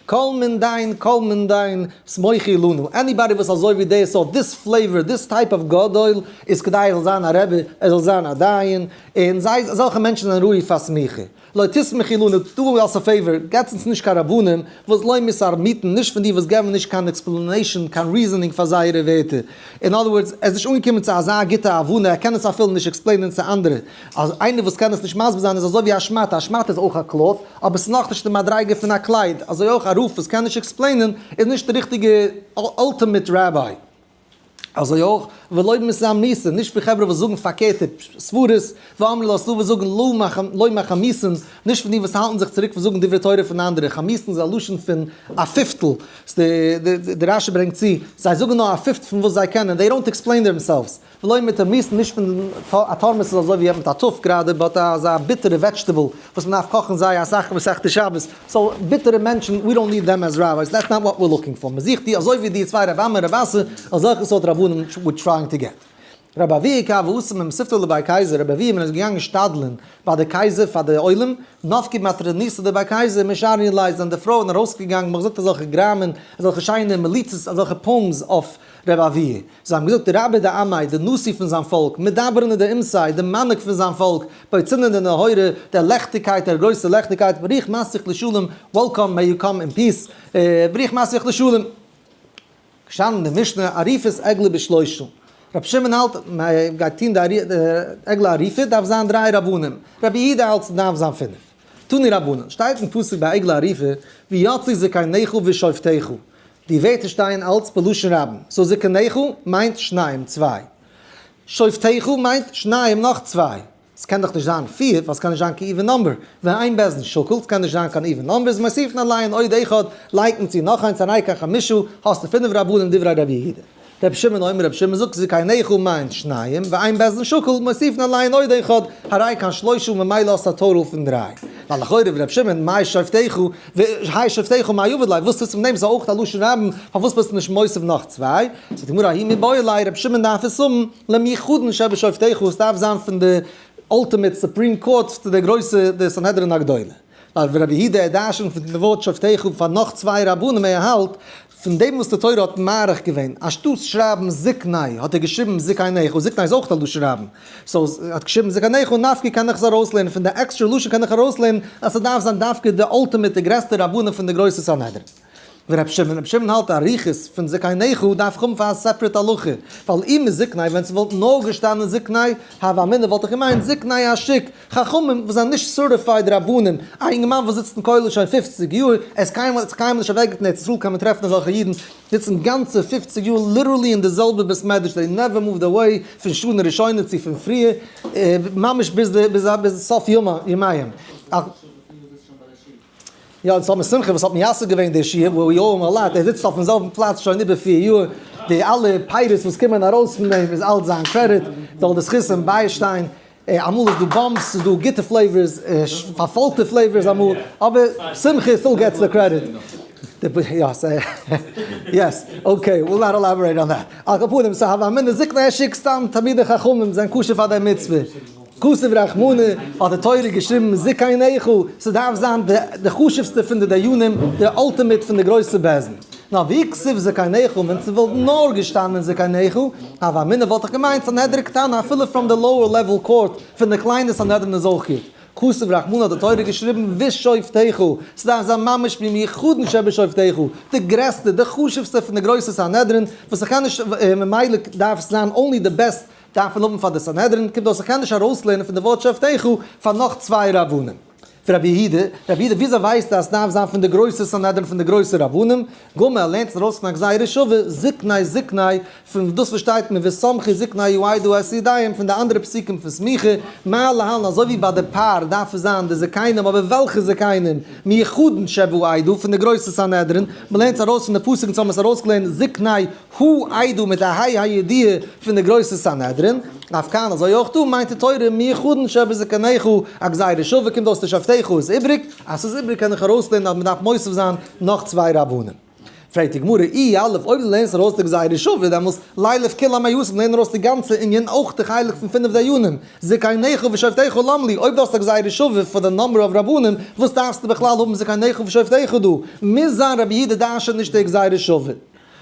כל מן דין, כל מן דין, סמוכי לנו, anybody וואס אזוי ווי די סארט, this flavor, this type of גדול, איז כדאי ער זאל זיין א רבי, ער זאל זיין א דיין, און זיי, אזעלכע מענטשן זענען ראוי פאר סמיכה. לא תסמכי לנו, טו us a favor, געטס אונז נישט קיין רבנים וואס לא מתרמיתין, נישט פון די וואס געבן נישט קיין explanation, קיין reasoning פאר זייערע ווערטער. אין other words, ער איז נישט אנגעקומען צו אזא גוטע הבנה, ער קען עס אפילו נישט explain ען צו אנדערע. אז איינער וואס קען עס נישט מסביר זיין איז אזוי ווי א שמאטע, א שמאטע איז אויך א cloth, אבער עס איז נאכנישט די מדריגה פון א קלייד, אזוי אויך א רב וואס קען נישט explain ען איז נישט די ריכטיגע ultimate rabbi. אזוי אויך ולא מתרמיתין, נישט פון חברה וואס זאגן פארקערטע סברות, ואמרי לה ס'דא וואס זאגן לא מחמיסין, נישט פון די וואס האלטן זיך צוריק פון זאגן דברי תורה פון אנדערע, חמיסין איז א לשון פון א פיפטל, די רשי ברענגט צו, זיי זאגן נאר א fifth פון וואס זיי קענען, they don't explain themselves. ולא מתרמיתין, נישט פון א תרמית איז אזוי ווי מיט א ת' גראדע, but אזא ביטערע vegetable וואס מען דארף קאכן זייער אסאך מסכת שבת, so ביטערע מענטשן, we don't need them as rabbis, that's not what we're looking for, מען זוכט די אזוי ווי די צוויי רב אמי רב אסי, אזעלכע סארט רבנים we're trying to get. רבי אבהו כי הוה אתי ממתיבתא לבי קיסר, רבי אבהו מען איז געגאנגען שתדל'ן ביי די קייזער פאר די עולם, נפקי מטרוניתא דבי קיסר משריין ליה זענען די פרויען ארויסגעגאנגען, מען האט געזאגט אזעלכע גראמען, אזעלכע שיינע מליצות, אזעלכע poems אויף רבי אבהו. זיי האבן געזאגט, רבי דעמיה, דער נשיא פון זיין פאלק, מדברנא דאומתיה, דער מנהיג פון זיין פאלק, בוצינא דנהורא, דער לעכטיגקייט, דער גרויסער לעכטיגקייט, ברוך מסיח לשלום, welcome, may you come in peace, ברוך מסיח לשלום. געשטאנען אין די משנה, אריפת עגלה בשלושה. רבי שמעון האלט, מען גייט טון די עגלה ערופה, דארף זיין דריי רבנים. רבי יהודה האלט ס'דארף זיין פינף. תנו רבנן, שטייט אין פסוק ביי עגלה ערופה, ויצאו זקניך ושופטיך. די ווערטער שטייען אלץ בלשון רבים, so זקניך מיינט שניים, צוויי. שופטיך מיינט שניים נאך צוויי. ס'קען דאך נישט זיין פיר, ווייל ס'קען נישט זיין קיין even number. ואין בית דין שקול, ס'קען נישט זיין קיין even number, איז מוסיפין עליהן עוד אחד, לייגט מען צו נאך איינס הרי כאן חמשה, האסטו פינף רבנים דברי רבי יהודה. רבי שמעון אומר, רבי שמעון זאגט זקניך מיינט שניים, ואין בית דין שקול, מוסיפין עליהן עוד אחד, הרי כאן שלושה, ממילא האסטו א total פון דריי. ווייל לכאורה רבי שמעון, מאי שופטיך, והאי שופטיך מאי עביד ליה, וואס טוט זיך מיט דעם, ס'איז אויך א לשון רבים, פארוואס ביסטו נישט מוסיף נאך צוויי? זאגט די גמרא, ההוא מיבעי ליה, רבי שמעון דארף עס האבן, למיוחדין שבשופטיך, עס דארף זיין פון די ultimate supreme court צו די גרויסע די סנהדרין הגדולה. ווייל רבי יהודה ער דרשנ'ט פון די ווארט שופטיך פאר נאך צוויי רבנים ער האלט פון דעם וואס די תורה האט מאריך געווען אנשטאט שרייבן זקני האט ער געשריבן זקניך, זקני איז אויך א לשון רבים, so ער האט געשריבן זקניך נפקא קען איך עס ארויסלערנען פון די עקסטרע לשון קען איך ארויסלערנען אז ס'דארף זיין דווקא די ultimate די גרעסטע רבנים פון די גרויסע סנהדרין. ורבי שמעון, רבי שמעון האלט אריכות פון זקניך דארף איך האבן פאר א separate הלכה, ווייל אי מזקני ווען ס'וואלט נאר געשטאנען זקני הוה אמינא וואלט איך געמיינט זקני השוק, חכמים וואס זענען נישט certified רבנים, א אינגערמאן וואס זיצט אין כולל שוין פופציג יאר, ער איז קיינמאל האט זיך קיינמאל נישט אוועקגערוקט אין ארץ ישראל קען מען טרעפן אזעלכע אידן זיצן גאנצע פופציג יאר literally אין די זעלבע בית מדרש they never moved away פון שנה ראשונה צו פון פריער ממש ביז די ביז סוף ימיהם. יא, אונז האבן שמחה וואס האט מייסד געווען די שיעור, וואו we owe him a lot, ער זיצט אויפן זעלבן פלאץ שוין איבער פיר יאר, די אלע פירות וואס קומען ארויס פון דעם איז אלץ זיין קרעדיט, זאל די זכות אים ביישטיין, אמאל איז דא bumps, ס'איז דא גוטע flavors, פארפוילטע flavors אמאל, אבער שמחה still gets the credit. Yes, okay, we'll not elaborate on that. על כל פנים, ס'הוה אמינא זקני השוק סתם תלמידי חכמים זענען כשר פאר די מצוה. כתב רחמנא, האט די תורה געשריבן זקניך, ס'דארף זיין די חשוב'סטע פון די דיינים, די ultimate פון די גרויסע בית דין. נאר ואי כתיב זקניך, ווען ס'וואלט נאר געשטאנען זקניך, הוה אמינא וואלט איך געמיינט סנהדרין קטנה אפילו from the lower level court, פון די קליינע סנהדרין איז אויך גוט. כתב רחמנא האט די תורה געשריבן ושופטיך, ס'דארף זיין ממש מיוחדין שבשופטיך, די גרעסטע, די חשוב'סטע פון די גרויסע סנהדרין, וואס איך קען נישט, ממילא דארף עס זיין only the best דארף מען האבן פאר די סנהדרין, קומט אויס איך קען נישט ארויסלערנען פון די ווארט שופטיך פאר נאך צוויי רבנים. פון רבי יהודה, רבי יהודה וויאזוי ווייסטו אז סדארף זיין פון די גרויסע סנהדרין פון די גרויסע רבנים? גמ' ער לערנט עס ארויס פון א גזירה שווה, זקני זקני, פון דאס וואס שטייט מיר וסמכו זקני העדה את ידיהם פון די אנדערע פסוקים פון סמיכה, מה להלן אזוי ווי ביי די פר דארף עס זיין די זקנים אבער וועלכע זקנים? מיוחדין שבעדה פון די גרויסע סנהדרין, מ'לערנט עס ארויס פון די פסוק אונז האבן עס ארויסגעלערנט זקני העדה מיט א ה' הידיעה פון די גרויסע סנהדרין, אף כאן אזוי אויך דא מיינט די תורה מיוחדין שבזקניך, א גזירה שווה קומט אויס די שופטיך איז איבריג, אז ס'איז איבריג קען איך ארויסלערנען אז מ'דארף מוסיף זיין נאך צוויי רבנים. פרעגט די גמרא, אי יליף, אויב דו לערנסט ארויס די גזירה שווה, דעמאלס לילף כולה מיתיב, לערן ארויס די גאנצע ענין, אויך די חלק פון פינף דיינים, זקניך ושופטיך למה לי, אויב דו האסט א גזירה שווה פאר די number of רבנים, וואס דארפסטו בכלל האבן זקניך ושופטיך דא? מוז זיין רבי יהודה דרש'נט נישט די גזירה שווה.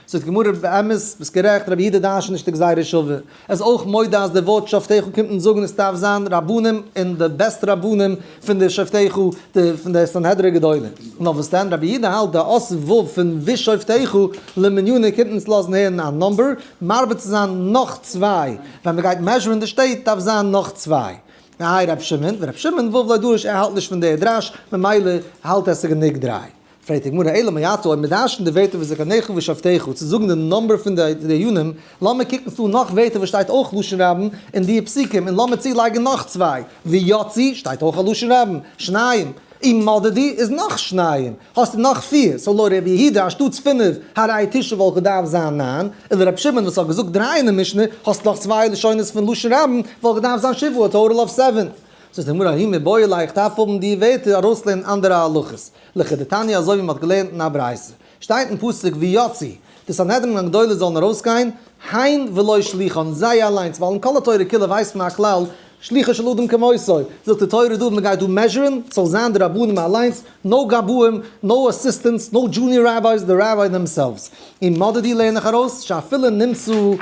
זאגט די גמרא, באמת, ביסט גערעכט, רבי יהודה דרש'נט נישט די גזירה שווה. ער איז אויך מודה אז די ווארט שופטיך קומט אונז זאגן עס דארף זיין רבנים און די best רבנים פון די שופטיך, די פון די סנהדרי גדולה. נאר וואס דען, רבי יהודה האלט די אות ו' פון ושופטיך למניינא קומט אונז לאזן הערן א number, מרבה צו זיין נאך צוויי, ווען מען גייט measure ן די שטעט דארף זיין נאך צוויי. איי רבי שמעון, ורבי שמעון ו' לא דרש ער האלט נישט פון די דרש, ממילא האלט ער ס'גענוג דריי. פרעגט די גמרא אלא מעתה אויב מ'דרש'נט די ווערטער וזקניך ושופטיך צו זאגן די number פון די דיינים, לאמיר קוקן ס'דא נאך ווערטער וואס שטייט אויך לשון רבים אין די פסוקים און לאמיר צולייגן נאך צוויי, ויצאו שטייט אויך א לשון רבים, שניים, ומדדו איז נאך שניים, האסטו נאך פיר, so לויט רבי יהודה אנשטאטס פינף הרי תשעה וואלט געדארפט זיין ניין, און רבי שמעון וואס האט געזאגט דריי אין די משנה, האסט נאך צוויי לשונות פון לשון רבים, וואלט געדארפט זיין שבעה, א total of seven. זאגט די גמרא ההוא מיבעי ליה איך דארף האבן די ווערטער ארויסלערנען אנדערע הלכות, לכדתניא אזוי ווי מען האט געלערנט אין א ברייתא, שטייט אין פסוק ויצאו, די סנהדרין הגדולה זאלן ארויסגיין, הן ולא שליחן, זיי אליינס, ווייל אין כל התורה כולה ווייסט מען א כלל, שליחו של אדם כמותו, זאגט די תורה דא מען גייט דא measure ן, ס'זאל זיין די רבנים אליינס, no גבאים, no assistants, no junior rabbis, די rabbi themselves. ומדדו לערן איך ארויס, שאפילו נמצאו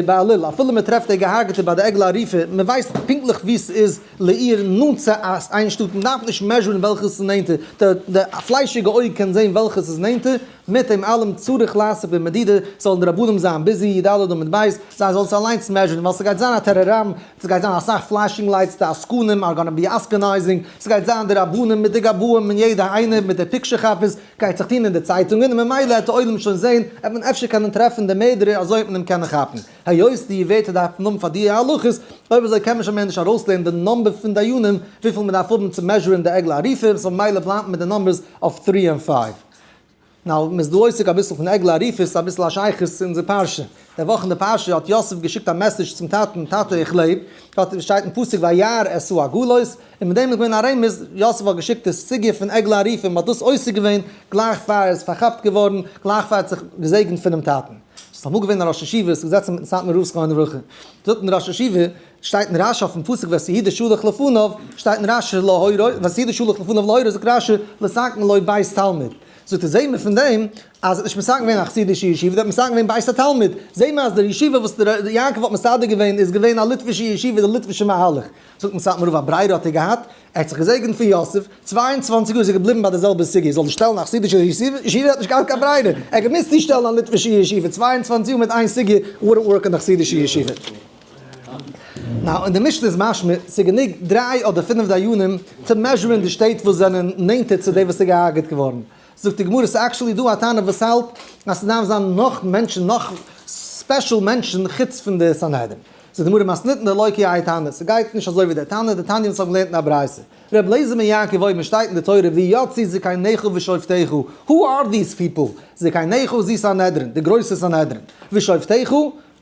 בעליל, אפילו מען טרעפט די געהארגעטע ביי די עגלה ערופה, מען ווייסט פונקטליך וואו ס'איז לעיר נאנט צו איין שטאט, מען דארף נישט measure ן וועלכע ס'איז נענטער, די פליישיגע אויג קען זען וועלכע ס'איז נענטער, מיט דעם אלעם צריך לעשות במדידה, זאלן די רבנים זיין busy, י ד עמוד ב', זיי זאלן עס אליינס measure ן, ווייל ס'גייט זיין א טעראראם, ס'גייט זיין אסאך flashing lights, די עסקנים are gonna be עסקענייזינג, ס'גייט זיין די רבנים מיט די גבאים און יעדע איינער מיט די picture כאפערס, גייט זיך טון אין די צייטונגען און ממילא העט די עולם שוין זעהן, העט מען אפשר קענען טרעפן די מערדערער אזוי העט מען אים קענען כאפן. היות די ווערטער דארף מען האבן פאר די הלכות, אויב אזוי קען מען שוין מער נישט ארויסלערנען די number פון דיינים וויפיל מען דארף האבן צו measure ן די עגלה ערופה, so ממילא בלייבט מען מיט די numbers אויף three און five. Now, מ'איז דא עוסק אביסל פון עגלה ערופה, ס'איז אביסל א שייכות צו אונזער פרשה. די וואך אין די פרשה האט יוסף געשיקט א message צום טאטן, טאטע איך לעב, דארט שטייט אין פסוק וירא את העגלות, און מיט דעם איז געווען א רמז, יוסף האט געשיקט די סוגיא פון עגלה ערופה, מ'האט דאס עוסק געווען גלייך פאר ער איז פארכאפט געווארן, גלייך פאר ער האט זיך געזעגנט פונעם טאטן. ס'איז אמאל געווען א ראש ישיבה, ס'איז געזעצן מיטן סאטמאר רב זכרונו לברכה, זאגט אים דער ראש ישיבה, שטייט אין רש י אויפן פסוק ואת יהודה שלח לפניו, שטייט אין רש י להורות, ואת יהודה שלח לפניו להורות, זאגט רש י לתקן לו בית תלמוד. זאגט ער זעהט מען פון דעם אז ער האט נישט מתקן געווען א חסידישע ישיבה, ער האט מתקן געווען בית התלמוד. זעהט מען אז די ישיבה וואס דער יעקב האט מסדר געווען איז געווען א ליטווישע ישיבה, די ליטווישע מהלך. זאגט אים סאטמאר רב א ברירה האט ער געהאט, ער האט זיך געזעגנט פון יוסף, 22 יאר איז ער געבליבן ביי די זעלבע סוגיא, זאל ער שטעלן א חסידישע ישיבה, ער האט נישט געהאט קיין ברירה, ער האט געמוזט צושטעלן א ליטווישע ישיבה, 22 יאר מיט איין סוגיא wouldn't work אין א חסידישע ישיבה. Now, אין די משנה איז משמע, ס'איז גענוג דריי אדער פינף דיינים צו measure ן די שטעט וואס זענען נענטער צו די וואס איז געהארגעט געווארן. זאגט די גמרא, ס'איז actually דא א תנא וואס האלט אז ס'דארף זיין נאך מענטשן, נאך special מענטשן חוץ פון די סנהדרין. זאגט די גמרא, מתניתין דלא כי האי תנא, ס'גייט נישט אזוי ווי די תנא, דתניא וואס האבן געלערנט אין א ברייתא. ר' אליעזר בן יעקב אומר שטייט אין די תורה ויצאו זקניך ושופטיך, who are these people? זקניך זו סנהדרין, די גרויסע סנהדרין, ושופטיך,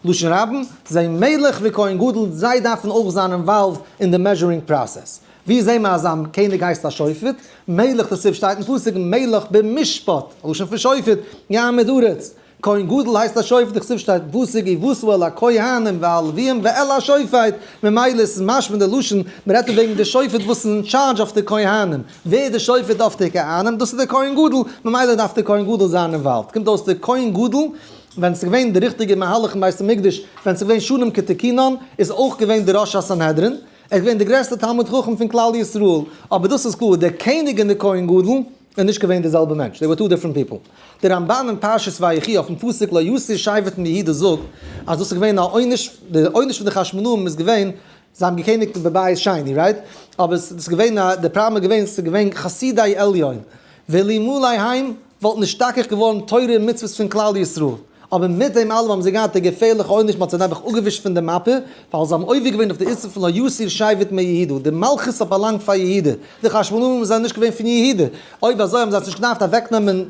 לשון רבים, זיי מלך וכהן גדול, זיי דארפן אויך זיין involved אין די measuring process. ווי זעהן מיר אז א קעניג הייסט א שופט? מלך דכתיב שטייט אין פסוק מלך במשפט, א לשון פון שופט, יעמיד ארץ. כהן גדול הייסט א שופט דכתיב שטייט אין פסוק ובאת אל הכהנים והלוויים ואל השופט, ממילא איז עס משמע די לשון, מען רעדט דא וועגן די שופט וואס איז אין טשארדזש אויף די כהנים, ווער איז די שופט אויף די כהנים? דאס איז די כהן גדול, ממילא דארף די כהן גדול זיין involved. קומט אויס די כהן גדול ווען ס'איז געווען די ריכטיגע מהלך אין בית המקדש, ווען ס'איז געווען שנים כתיקונן, איז אויך געווען די ראש הסנהדרין, ער איז געווען די גרעסטע תלמיד חכם פון כלל ישראל, אבער דאס איז קלאר, דער קעניג און דער כהן גדול איז נישט געווען די זעלבע מענטש, they were two different people. דער רמבן אין פרשת ויחי אויפן פסוק לא יסור שבט מיהודה זאגט אז דאס איז געווען א עונש, די עונש פון די חשמונאים איז געווען, זיי האבן געקעניגט בבית שני, right? אבער ס'איז געווען א, די פראבלעם איז געווען ס'איז געווען חסידי עליון, ואלמלא הם וואלט נשתכח געווארן תורה און מצוות פון כלל ישראל, אבער מיט דעם אלעם האבן זיי געהאט די געפערליכע עונש, מ'האט זיי נעבעך אפגעווישט פון די מאפע, ווייל זיי האבן עובר געווען אויף די איסור פון לא יסור שבט מיהודה, די מלכות האט באלאנגט פאר יהודה, די חשמונאים זענען נישט געווען פון יהודה, אויב אזוי האבן זיי עס נישט געדארפט אוועקנעמען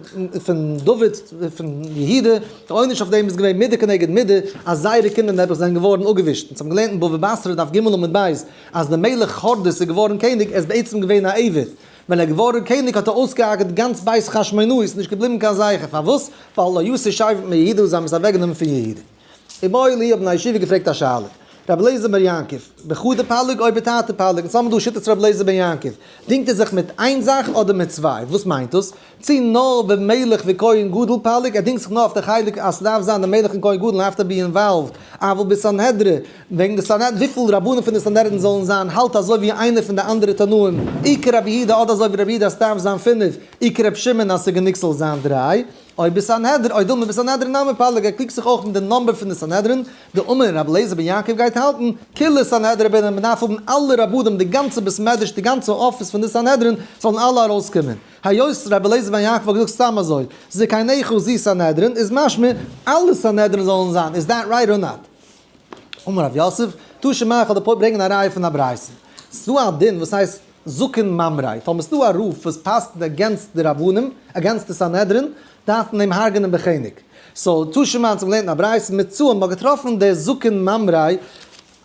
פון דוד פון יהודה, די עונש אויף דעם איז געווען מידה כנגד מידה, אז זייערע קינדער נעבעך זענען געווארן אפגעווישט, אונז האבן געלערנט אין בבא בתרא דף ג עמוד ב', אז דער מלך הורדוס איז געווארן קעניג, ער איז בעצם געווען א עבד. ווען ער איז געווארן קעניג האט ער אויסגעהארגעט גאנץ בית חשמונאי, ס'איז נישט געבליבן קיין זכר, פארוואס? ווייל לא יסור שבט מיהודה, זיי האבן עס אוועקגענומען פון יהודה. איבעיא להו, האבן א ישיבה געפרעגט א שאלה, רבי אליעזר בן יעקב, בחדא פליג או בתרתי פליג, אונז האבן דא שיטת רבי אליעזר בן יעקב, דינגט ער זיך מיט איין זאך אדער מיט צוויי? וואס מיינט דאס? צי נאר במלך וכהן גדול פליג, ער דינגט זיך נאר אויף די חלק אז ס'דארף זיין די מלך און כהן גדול have to be involved, אבל בסנהדרין, וועגן די סנהדרין, וויפיל רבנים פון די סנהדרין זאלן זיין, האלט אזוי ווי איינער פון די אנדערע תנאים, אי כרבי יהודה אדער אזוי ווי רבי יהודה אז ס'דארף זיין פינף, אי כרבי שמעון אז ס'גענוג ס'זאל זיין דריי. או בסנהדרין, או דילמא בסנהדרין נמי פליג, ער קריגט זיך אויך מיט די number פון די סנהדרין, דאמר רבי אליעזר בן יעקב גייט האלטן, כולה סנהדרין בעינן, מען דארף האבן אלע רבנים, די גאנצע בית מדרש, די גאנצע אפיס פון די סנהדרין, זאלן אלע ארויסקומען. היות רבי אליעזר בן יעקב האט געזאגט סתם אזוי, זקניך זו סנהדרין, איז משמע, אלע סנהדרין זאלן זיין, is that right or not? אמר רב יוסף, תא שמע איך וועל דיר ברענגען א ראיה פון א ברייתא. ס'דא א דין וואס הייסט זקן ממרא, טאמער ס'דא א רב וואס פסק'נט against די רבנים, against די סנהדרין, דארף מען אים הרג'נען בחנק. so תא שמע אונז האבן געלערנט אין א ברייתא מצאו מ'האט געטראפן די זקן ממרא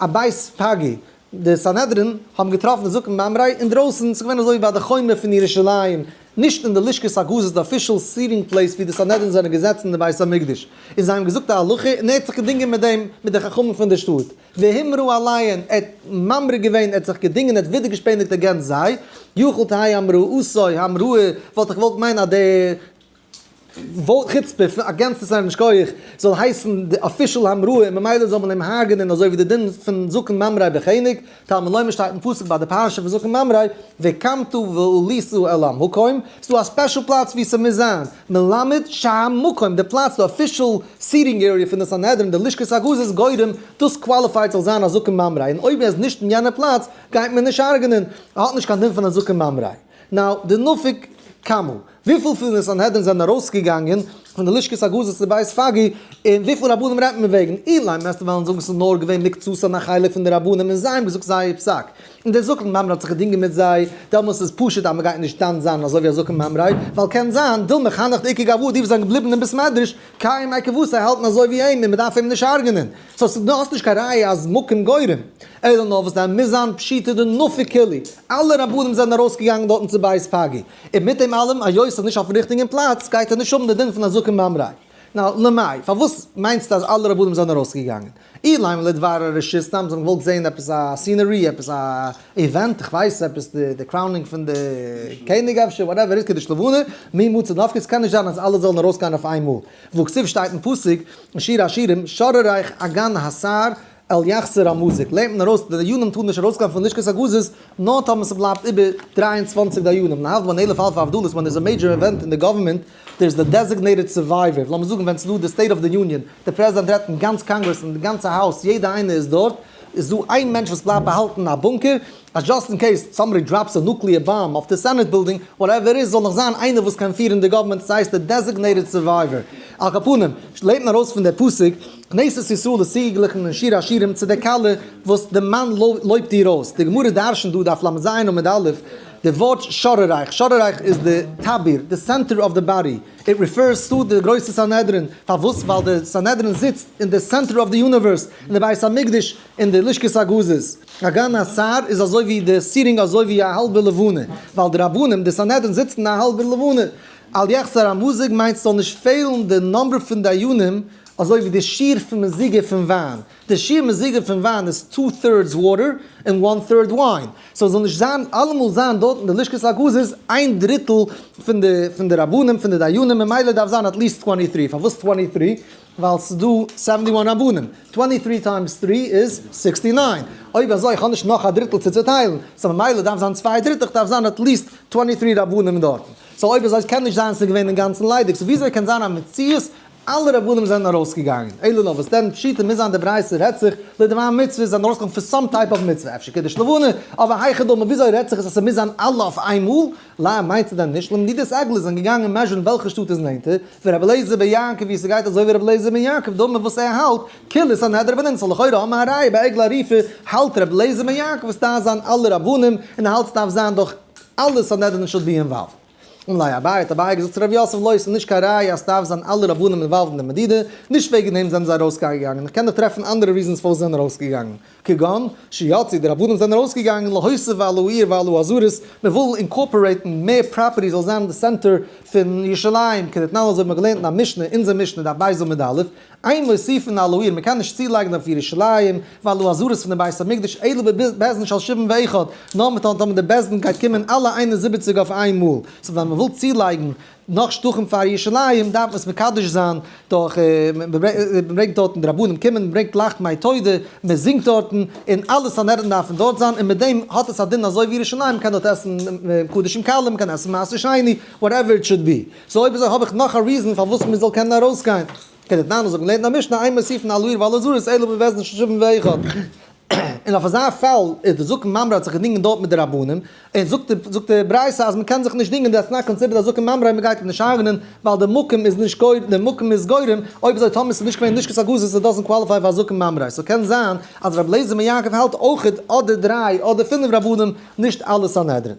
אבית פגי, די סנהדרין האבן געטראפן די זקן ממרא אינדרויסן, ס'איז געווען אזוי ווי ביי די חומה פון ירושלים, נישט אין די לשכת הגזית די official seating place ווי די סנהדרין זענען געזעצן אין די בית המקדש, און זיי האבן געזאגט א הלכה און ער האט זיך געדינגען מיט דעם מיט די חכמים פון די שטאט, והמרה עליהן, ער האט ממרה געווען, ער האט זיך געדינגען, ער האט ווידערגעשפעניגט against זיי, יכול תהא המראתו המראה, וואלט איך געוואלט מיינען אז די ווארט חוצפה פון against די סנהדרין שכוח זאל הייסן די official המראה און ממילא זאל מען אים הרג'נען אזוי ווי די דין פון זקן ממרא בחנק, תלמוד לומר שטייט אין פסוק ביי די פרשה פון זקן ממרא וקמת ועלית אל המקום, ס'דא א special פלאץ ווי ס'מוז זיין, מלמד שהמקום די פלאץ די official seating area פון די סנהדרין די לשכת הגזית גורם דאס qualified זאל זיין א זקן ממרא און אויב ער איז נישט אין יענע פלאץ גייט מען נישט הרג'נען, ער האט נישט קיין דין פון א זקן ממרא. now דנפק כמה. וויפיל פון די סנהדרין זענען ארויסגעגאנגען פון די לשכת הגזית צו בית פגי, און וויפיל רבנים רעדט מען וועגן? אילימא וועסטו וועלן זאגן ס'איז נאר געווען מקצתן א חלק פון די רבנים און זיי האבן געזאגט זייער פסק, און דער זקן ממרא האט זיך געדינגען מיט זיי, דעמאלס איז פשוט אז מ'גייט נישט דן זיין אזוי ווי א זקן ממרא, ווייל קען זיין, דילמא הנך דאיכא גואי די וואס זענען געבליבן אין בית מדרש, קיים עקבותא האלטן אזוי ווי אים און מ'דארף אים נישט הרג'נען. so דו האסט נישט קיין ראיה אז מקום גורם, אלא נאר וואס דען מוז זיין פשיטא דנפק כולהו, אלע רבנים זענען ארויסגעגאנגען דארטן צו בית פגי, און מיט דעם אלעם היות ס'איז נישט אויפן ריכטיגן פלאץ גייט ער נישט האבן די דין פון א זקן ממרא. now למאי, פארוואס מיינסטו אז אלע רבנים זענען ארויסגעגאנגען? אילימא לדבר הרשות סתם זיי האבן געוואלט זעהן עפעס א scenery, עפעס א event, איך ווייס עפעס די crowning פון די קעניג אפשר, whatever איז קידוש לבנה, מי מצי נפקי, ס'קען נישט זיין אז אלע זאלן ארויסגיין אויף איינמאל. והכתיב שטייט אין פסוק אין שיר השירים שרריך אגן הסהר אל יחסר המזג לערנט מען ארויס די דיינים טארן נישט ארויסגיין פון לשכת הגזית נאר טאמער ס'בלייבט איבער 23 דיינים להבדיל בין אלף אלפי הבדלות ווען there's a major event אין די government there's the designated survivor לאמיר זאגן ווען ס'דא די State of the Union די פרעזידענט רעדט אין גאנץ קאנגרעס און די גאנצע House יעדע איינער איז דארט איז דא איין מענטש וואס בלייבט באהאלטן אין א bunker אז just in case somebody drops a nuclear bomb אויף די Senate building whatever איז זאל נאך זיין איינער וואס קען פירן די government ס'הייסט די designated survivor. על כל פנים, לערנט מען ארויס פון די פסוק, כנסת ישראל איז צוגעגליכן אין שיר השירים צו די כלה וואס די מאן לויבט איר אויס. די גמרא דרשנ'ט דא דף לז עמוד א' די ווארט שרריך, שרריך איז די טבור, די center of the body, it refers to די גרויסע סנהדרין, פארוואס? ווייל די סנהדרין זיצט אין די center of the universe, אין די בית המקדש, אין די לשכת הגזית. אגן הסהר איז אזוי ווי די ceiling אזוי ווי א האלבע לבנה, ווייל די רבנים, די סנהדרין זיצן אין א האלבע לבנה. אל יחסר המזג מיינט ס'זאל נישט פעלן די number פון דיינים אזוי ווי די שיעור פון מזיגה פון וויין. די שיעור מזיגה פון וויין איז two thirds water און one third wine. so זאל נישט זיין אלעמאל זיין דארט אין די לשכת הגזית איין דריטל פון די פון די רבנים פון די דיינים ממילא דארף זיין at least 23. פארוואס 23? ווייל ס'איז דא 71 רבנים, 23 times 3 איז 69, אויב אזוי איך האב נישט נאך א דריטל צו צוטיילן, so ממילא דארף זיין צוויי דריטל, איך דארף זיין at least 23 רבנים דארטן, so אויב אזוי קען נישט זיין ס'איז געווען אינגאנצן ליידיג, so וויאזוי קען זיין א מציאות אלע רבנים זענען ארויסגעגאנגען, אלא נאר וואס דען פשיטא מוז זיין די ברייתא רעדט זיך לדבר מצוה זענען ארויסגעגאנגען פאר some type of מצוה אפשר קידוש לבנה, אבער היכי דמי וויאזוי רעדט זיך עס אז ס'מוז זיין אלע אויף איינמאל, לאו מיינסטו דען נישט למדידת עגלה זענען געגאנגען measure ן וועלכע שטאט איז נענטער, פון רבי אליעזר בן יעקב ווי ס'גייט אזוי ווי רבי אליעזר בן יעקב דאמר וואס ער האלט, כולה סנהדרין בעינן סאו לכאורה האבן מיר א ראיה ביי עגלה ערופה האלט רבי אליעזר בן יעקב וואס דארף זיין אלע רבנים און ער האלט ס'דארף זיין דורך אלע סנהדרין should be involved. אמר ליה אביי, האט אביי געזאגט צו רב יוסף, לא, ס'איז נישט קיין ראיה אז ס'דארף זיין אלע רבנים involved אין די מדידה, נישט וועגן דעם זענען זיי ארויסגעגאנגען, איך קען דאך טרעפן אנדערע reasons פארוואס זיי זענען ארויסגעגאנגען, כגון שיצאו, די רבנים זענען ארויסגעגאנגען להוסיף על העיר ועל העזרות, מען וויל incorporate ן מער property זאל זיין אין די center פון ירושלים, כדתנן אזוי האט מען געלערנט אין א משנה, אונזער משנה דף ב' עמוד א', אין מוסיפין על העיר, מען קען נישט צולייגן אויף ירושלים ועל העזרות פון די בית המקדש אלא בבית דין של 71, נאר מיט טאמער די בית דין גייט קומען אלע 71 אויף איין מאל, so ווען מען וויל צולייגן נאך שטחים פאר ירושלים דארף מען עס מקדש זיין דורך מען ברענגט דארטן די רבנים קומען מען ברענגט לחמי תודה מען זינגט דארטן און אלע סנהדרין דארפן דארט זיין און מיט דעם האט עס א דין אזוי ווי ירושלים מען קען דארט עסן קדשים קלים מען קען עסן מעשר שני whatever it should be. So אויב אזוי האב איך נאך א reason פארוואס מען זאל קענען ארויסגיין. כדתנן אזוי האט מען געלערנט אין א משנה אין מוסיפין על העיר ועל העזרות אלא בבית דין של 71. און אויף אזא פאל איז די זקן ממרא האט זיך געדינגען דארט מיט די רבנים, און זאגט די זאגט די ברייתא אז מען קען זיך נישט דינגען that's not considered א זקן ממרא און מען גייט אים נישט הרג'נען ווייל די מקום איז נישט גורם די מקום איז גורם, אויב אזוי טאמער ס'איז נישט געווען לשכת הגזית it doesn't qualify פאר א זקן ממרא, so קען זיין אז רבי אליעזר בן יעקב האלט אויכעט אדער דריי אדער פינף רבנים נישט אלע סנהדרין.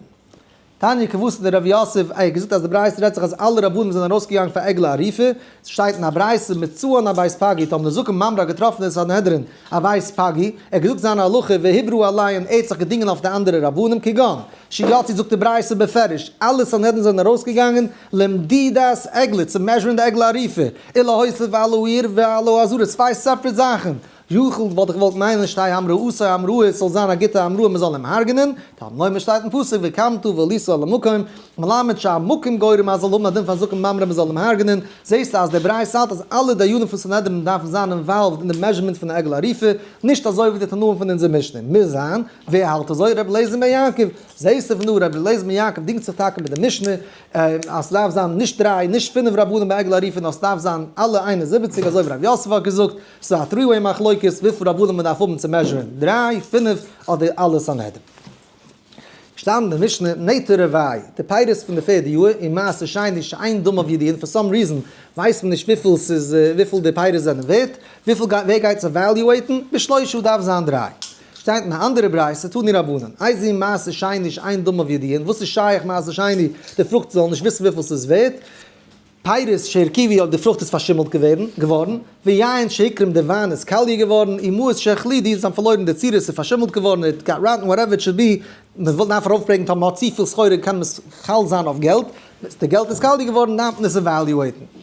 תניא כוותיה דרב יוסף, ער האט געזאגט אז די ברייתא רעדט זיך אז אלע רבנים זענען ארויסגעגאנגען פאר עגלה ערופה, עס שטייט אין א ברייתא מצאן אבית פגי, האבן די זקן ממרא געטראפן אין סנהדרין אבית פגי, ער האט געזאגט זיין הלכה והיברו עלי' און ער האט זיך געדינגען אויף די אנדערע רבנים כגון שיצאו זאגט די ברייתא בפירוש אלע סנהדרין זענען ארויסגעגאנגען למדידת עגלה צו measure ן די עגלה ערופה, ולהוסיף על העיר ועל העזרה צוויי separate זאכן, יכול וואלט איך געוואלט מיינען שתהא המראתו המראה עס זאל זיין א גוטע המראה מען זאל אים הרג'נען, תלמוד לומר שטייט אין פסוק וקמת ועלית אל המקום, מלמד שהמקום גורם אז זאל האבן א דין פון זקן ממרא מען זאל אים הרג'נען, זעסטו אז דער ברייתא האלט אז אלע דיינים פון סנהדרין דארפן זיין involved אין די measurement פון די עגלה ערופה, נישט אזוי ווי די תנאים פון אונזער משנה, מוז זיין, ווער האלט אזוי? רבי אליעזר בן יעקב, זעסטו פון דא רבי אליעזר בן יעקב דינגט זיך טאקע מיט די משנה, אז ס'דארף זיין נישט דריי נישט פינף רבנים ביי עגלה ערופה נאר ס'דארף זיין אלע 71 אזוי ווי רב יוסף האט געזאגט, ס'איז א three way מחלוקת וויפיל רבנים מ'דארף האבן צו measure ן, דריי, פינף, אדער אלע סנהדרין. שטייט אין די משנה, נטע רבעי, די פירות פון די פערדע יאר, און מעשר שני שאין דמיו ידועין, for some reason ווייסט מען נישט וויפיל ס'איז וויפיל די פירות זענען ווערט, וויפיל ווער גייט עס evaluate ן, בשלושה דארף זיין דריי. שטייט אין א אנדערע ברייתא, תנו רבנן, איזהו מעשר שני שאין דמיו ידועין, וואס איז שייך מעשר שני, די פרוכט זאל נישט וויסן וויפיל ס'איז ווערט, פירות שהרקיבו אויב די פרוכט איז פארשימלט געווערן, געווארן, ויין שהקרים די וויין איז קאליע געווארן, ומעות שהחלידו זיי האבן פארלוירן די צורה ס'איז פארשימלט געווארן, it got rotten whatever it should be, מען וויל דארף ארויפברענגן טאמער מ'האט צופיל סחורה קען מען עס חל זיין אויף געלט, די געלט איז קאליע געווארן דארף מען עס evaluate ן.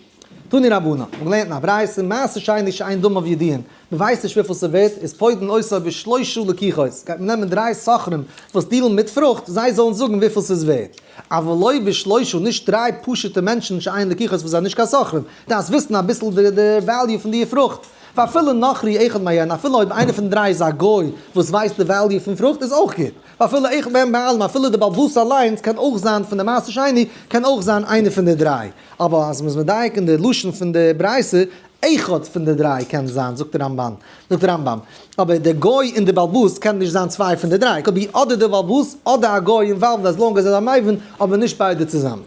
תנו רבנן, מ'האט געלערנט אין א ברייתא, מעשר שני שאין דמיו ידועין, מ'ווייסט נישט וויפיל ס'ווערט, איז פודין אותו בשלושה לקוחות, גייט מען נעמען דריי סוחרים וואס deal ן מיט פרוכט, זיי זאלן זאגן וויפיל ס'איז ווערט. אבל לא בשלושה, נישט דריי פשוט'ע מענטשן שאין לקוחות וואס זענען נישט קיין סוחרים, דארפסט וויסן אביסל די value פון די פרוכט. ואפילו נכרי אחד מהן, אפילו אויב איינער פון די דריי איז א גוי וואס ווייסט די value פון פרוכט איז אויך גוט. ואפילו אחד מהם בעלים, אפילו די בעל הבית אליינס קען אויך זיין פון די מעשר שני, קען אויך זיין איינער פון די דריי. אבער אז מ'איז מדייק אין די לשון פון די ברייתא, אחד פון די דריי קען זיין, זאגט די רמב"ן, זאגט די רמב"ם, אבער די גוי און די בעל הבית קען נישט זיין צוויי פון די דריי, could be אדער די בעל הבית אדער א גוי involved as long as ער איז א מבין, אבער נישט ביידע צוזאמען.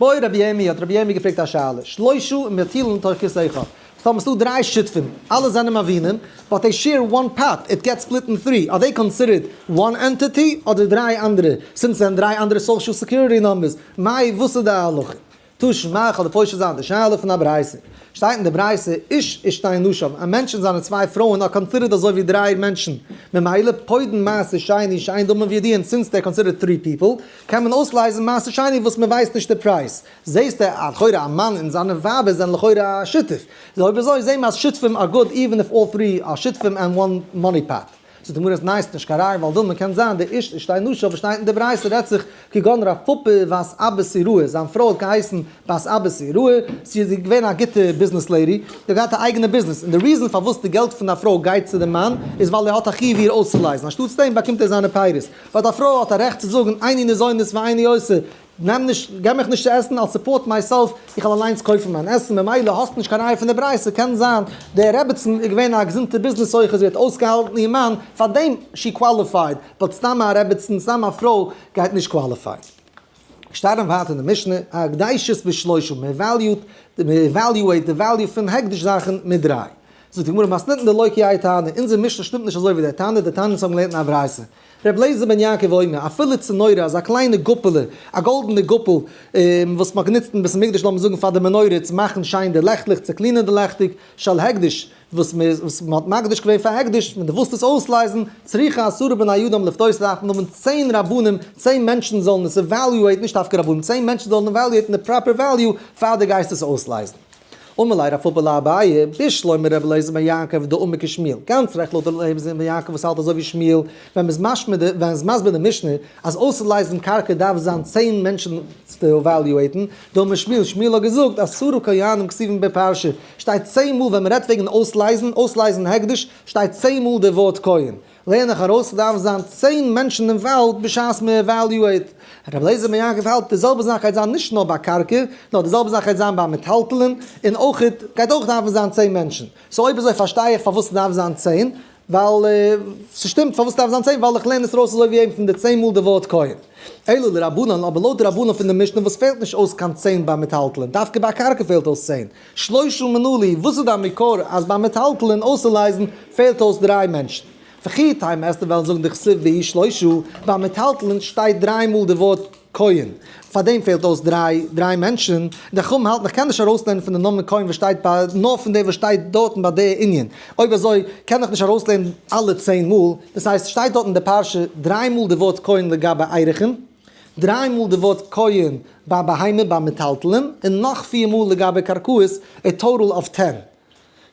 בעי רבי ירמי' האט רבי ירמי' געפרעגט א שאלה, שלושה מטילין תוך כיס אחד, ס'טאמער ס'דא דריי שותפים, אלע זענען מבינים, but they share one pot, it gets split in three, are they considered one entity אדער דריי אנדערע, since ס'זענען דריי אנדערע social security numbers, מאי וואס איז די הלכה? תא שמע כ'וועל דיר פושט זיין די שאלה פון א ברייתא. שטייט אין די ברייתא, איש ושתי נשיו, א מענטש און זיינע צוויי פרויען are considered אזוי ווי דריי מענטשן, ממילא פודין מעשר שני שאין דמיו ידועין since they're considered three people, קען מען אויסלייזן מעשר שני וואס מען ווייסט נישט די פרייז. זעסטו אז לכאורה א מאן און זיינע ווייבער זענען לכאורה א שותף. אויב אזוי זעהן מיר אז שותפים are good even if all three are שותפים and one money pot. זאגט די גמרא עס נייעסט נישט קיין ראיה ווייל דילמא קען זיין די איש ושתי נשיו וואס שטייט אין די ברייתא רעדט זיך כגון רב פפא בת אבא סוראה זיין פרוי האט געהייסן בת אבא סוראה זי איז געווען א גוטע business lady זי האט געהאט א אייגענע ביזנעס און די reason פארוואס די געלט פון א פרוי גייט צו די מאן איז ווייל ער האט א חיוב איר אויסצולייזן אנשטאטס דעם באקומט ער זיינע פירות but א פרוי האט א רעכט צו זאגן איני ניזונת ואיני עושה נעם נישט, געב מיך נישט צו עסן, I'll support myself, איך וועל אליינס קויפן מיין עסן, ממילא האסט נישט קיין ראיה פון די ברייתא, קען זיין די רעבעצן איז געווען א געזונטע ביזנעס סוחר, זי האט אויסגעהאלטן איר מאן, פארדעם she qualified, but סתם א רעבעצן, סתם א פרוי גייט נישט qualified. שטייט ווייטער אין די משנה, הקדשות בשלושה, מען evaluate, מען evaluate די value פון הקדש זאכן מיט דריי. זאגט די גמרא מתניתין דלא כי האי תנא, אונזער משנה שטימט נישט אזוי ווי דער תנא, די תנא אונז האבן געלערנט אין א ברייתא. ר' אליעזר בן יעקב אומר, אפילו צנורה, אזא קליינע גאפעלע, א גאלדענע גאפל, וואס מ'האט גענוצט אין בית המקדש לאמיר זאגן פאר די מנורה צו מאכן שיין די לעכטלעך, צו clean ען די לעכטיג, של הקדש, וואס מ'האט מקדיש געווען פאר הקדש, ווען דו ווילסט עס אויסלייזן, צריכה עשרה בני אדם לפדות, דארף מען האבן 10 רבנים, 10 מענטשן זאלן עס evaluate ן, נישט דווקא רבנים, 10 מענטשן זאלן evaluate ן די proper value פאר דו גייסט עס אויסלייזן. אמר ליה רב פפא לאביי, בשלמא רבי אליעזר בן יעקב דאמר כשמואל, גאנץ רעכט לויט רבי אליעזר בן יעקב וואס האלט אזוי ווי שמואל, ווען מ'איז משמע די, ווען איז מסביר די משנה אז אויסצולייזן קרקע דארף זיין 10 מענטשן צו evaluate ן, דאמר שמואל, שמואל האט געזאגט עשרה כהנים כתובים בפרשה, שטייט 10 מאל ווען מ'רעדט וועגן אויסלייזן, אויסלייזן הקדש, שטייט 10 מאל די ווארט כהן. לערן איך ארויס ס'דארף זיין 10 מענטשן involved בשעת מען evaluate. רבי אליעזר בן יעקב האלט די זעלבע זאך גייט זיין נישט נאר ביי קרקע, נאר די זעלבע זאך גייט זיין ביי מטלטלין, און אויך גייט אויך דארפן זיין 10 מענטשן. so אויב אזוי פארשטיי איך פארוואס ס'דארף זיין 10, ווייל ס'שטימט פארוואס ס'דארף זיין 10, ווייל איך לערן עס ארויס אזוי ווי אים פון די 10 מאל די ווארט כהן. אלא לרבנן, אבער לויט די רבנן פון די משנה וואס פעלט נישט אויס קיין 10 ביי מטלטלין, דווקא ביי קרקע פעלט אויס 10. שלושה מנא להו, וואס איז דיין מקור אז ביי מטלטלין אויסצולייזן פעלט אויס דריי מענטשן? וכי תימא וועסטו וועלן זאגן דכתיב בהו שלושה, ביי מטלטלין שטייט דריי מאל די ווארט כהן, פאר דעם פעלט אויס דריי מענטשן, די חכמים האלטן איך קען נישט ארויסלערנען פון די נאמען כהן וואס שטייט ביי נאר פון דעם וואס שטייט דארטן ביי די ענין, אויב אזוי קען איך נישט ארויסלערנען אלע 10 מאל, דאס הייסט שטייט דארט אין די פרשה דריי מאל די ווארט כהן לגבי ערכין, דריי מאל די ווארט כהן ביי בהמה ביי מטלטלין, און נאך פיר מאל לגבי קרקעות, a total of ten.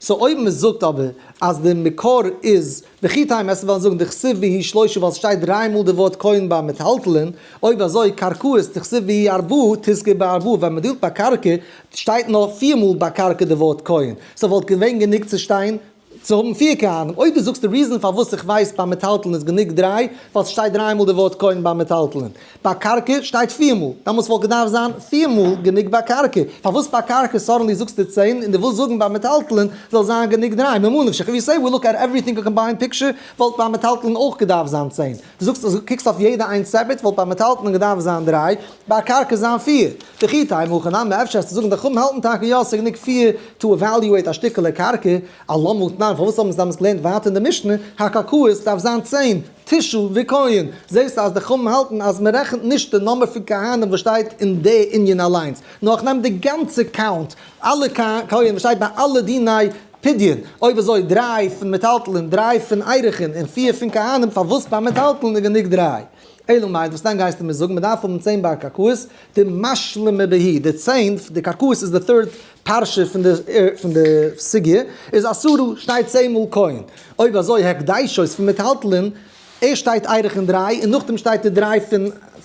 so אויב מען זאגט אבער אז די מקור איז וכי תימא וועסטו וועלן זאגן דכתיב בהו שלושה ווייל ס'שטייט דריי מאל די ווארט כהן ביי מטלטלין, אויב אזוי קרקעות דכתיב בהו ארבעה תזכור בארבעה ווען מען deal ט ביי קרקע שטייט נאר פיר מאל ביי קרקע די ווארט כהן, so וואלט געווען גענוג צו שטיין צו האבן פיר כהנים. אויב דו זאגסט די reason פארוואס איך ווייס ביי מטלטלין איז גענוג דריי, ווייל ס'שטייט דריי מאל די ווארט כהן ביי מטלטלין. ביי קרקע שטייט פיר מאל, דאמאלס וואלט געדארפט זיין פיר מאל גענוג ביי קרקע. פארוואס ביי קרקע suddenly זאגסטו 10 און דו ווילסט זאגן ביי מטלטלין זאל זיין גענוג דריי? ממה נפשך, if you say we look at everything a combined picture, וואלט ביי מטלטלין אויך געדארפט זיין 10. דו זאגסט אז דו קוקסט אויף יעדע איינס separate וואלט ביי מטלטלין געדארפט זיין דריי, ביי קרקע זיין פיר. וכי תימא הכי נמי, אפשר וועסטו זאגן די חכמים האלטן טאקע יא ס'איז גענוג פיר to evaluate א שטיקעלע קרקע, אלמה תנן, פארוואס האבן זיי דאמאלס געלערנט ווייטער אין די משנה, הקרקעות דארף זיין 10, תשעה וכהן, זעסטו אז די חכמים האלטן אז מען רעכנט נישט די נומבער פון כהנים וואס שטייט אין די ענין אליינס, נאר איך נעם די גאנצע count, אלע כהן וואס שטייט ביי אלע דיני פדיון, אויב אזוי דריי פון מטלטלין, דריי פון ערכין, און פיר פון כהנים, פארוואס ביי מטלטלין איז גענוג דריי? אלא מאי, וואס דען גייסטו מיר זאגן, מען דארף האבן 10 ביי קרקעות, דמשלימי בהו, די 10, די קרקעות איז די third פרשה פון די סוגיא, איז עשרה שטייט 10 מאל כהן. אויב אזוי הקדשות פון מטלטלין, ערשט שטייט ערכין דריי און נאכדעם שטייט די דריי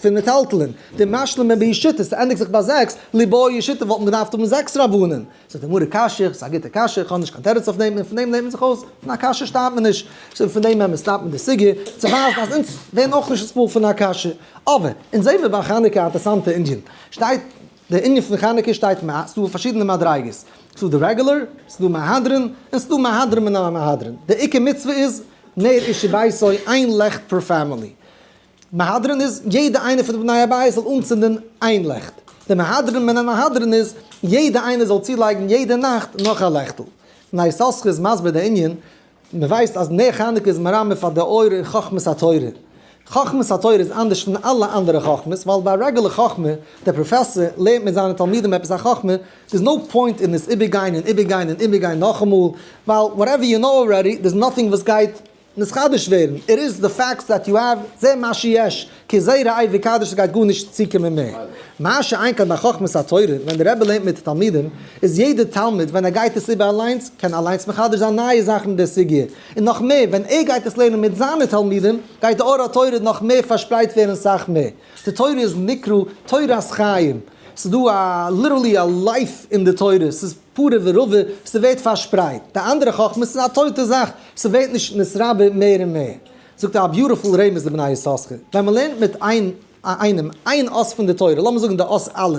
פון מטלטלין. דמשלימי בהו שיתא, ס'ענדיגט זיך ביי זעקס, ליבעי שיתא וואלט מען געדארפט האבן זעקס רבנים. זאגט די גמרא קשיא, ס'איז א גוטע קשיא, איך האב נישט קיין תירוץ אויף דעם, און פון דעם לערנט מען זיך אויס, פון א קשיא שטארבט מען נישט, so פון דעם אמת סטאפט מען די סוגיא, צו ווייזן אז אונז ווערן אויך נישט נתפעל פון א קשיא. אבער, אונז זעהן מיר ביי חנוכה א אינטערסאנטע ענין, שטייט, די ענין פון חנוכה שטייט מ א, ס'דא פארשידענע מדריגות, ס'דא די regular, ס'דא מהדרין, און ס'דא מהדרין מן המהדרין. די עיקר מצוה איז, נר איש וביתו, איין לעכט per family. מהדרין איז, יעדע איינער פון די בני הבית זאל אנצינדען איין לעכט. די מהדרין מן המהדרין איז, יעדע איינער זאל צולייגן יעדע נאכט נאך א לעכטל. בני יששכר איז מסביר די ענין, מען ווייסט אז נר חנוכה איז מרמז פאר די אור אין חכמת התורה. חכמת התורה איז אנדערש פון אלע אנדערע חכמות, ווייל ביי regular חכמה, דער פראפעסאר לערנט מיט זיינע תלמידים עפעס א חכמה, there's no point אין עס איבערגיין און איבערגיין און איבערגיין נאכאמאל, ווייל whatever you know already, there's nothing וואס גייט נתחדש ווערן, it is the facts that you have, זה מה שיש, כי זה ראה וקדש ס'גייט גארנישט צוקומען מער. מה שאין כן ביי חכמת התורה, ווען דער רבי לערנט מיט די תלמידים, איז יעדער תלמיד ווען ער גייט עס איבער אליינס, קען אליינס מחדש זיין נייע זאכן אין דער סוגיא, און נאך מער, ווען ער גייט עס לערנען מיט זיינע תלמידים, גייט די אור התורה נאך מער פארשפרייט ווערן סאך מער. די תורה איז נקרא תורת חיים, ס'איז דא א literally א life אין די תורה, ס'איז פרה ורבה, ס'ווערט פארשפרייט. די אנדערע חכמות איז א טויטע זאך, ס'ווערט נישט נתרבה מער און מער. זאגט א beautiful רמז די בני יששכר, ווען מ'לערנט מיט איינעם איין אות פון די תורה, לאמיר זאגן די אות א'.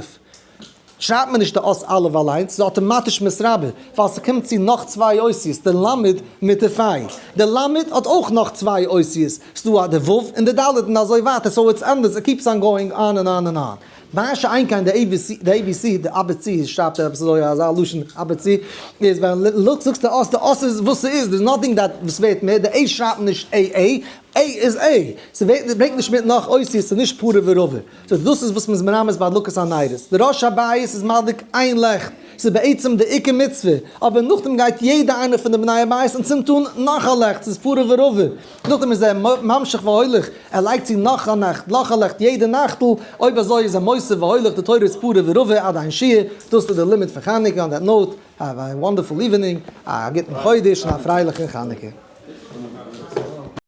שרייבט מען נישט די אות א' אליינס, ס'איז אטאמאטיש מתרבה, ווייל ס'קומט צו נאך צוויי אותיות, די למד מיט די פיי. די למד האט אויך נאך צוויי אותיות, ס'דא א די ו' און די ד' און אזוי ווייטער, so it's endless, it keeps on going on and on and on. מה שאין כן די ABC, די אבעצי, שרייבט ער עפעס אזוי אזא לשון אבעצי, איז ווען זאגסט די אות, די אות איז וואס ס'איז, there's nothing that וואס ווערט מער, די A שרייבט מען נישט A A, A איז A, ס'ברענגט נישט מיט נאך אותיות, ס'איז נישט פרה ורבה. so דאס איז וואס מ'איז מרמז ביי הדלקת הנרות. די ראש הבית איז מדליק איין לעכט, ס'איז בעצם די עיקר מצוה, אבער נאכדעם גייט יעדע איינער פון די בני הבית און צינדט אן נאך א לעכט, ס'איז פרה ורבה. נאכדעם איז ער ממשיך והולך, ער לייגט צו נאך א נאכט, נאך א לעכט יעדע נאכטל, אויב אזוי איז ער מוסיף והולך, די תורה איז פרה ורבה עד אין שיעור, דאס איז די לימוד פון חנוכה, on that note, have a wonderful evening, א גוטן חודש און א פרייליכן חנוכה.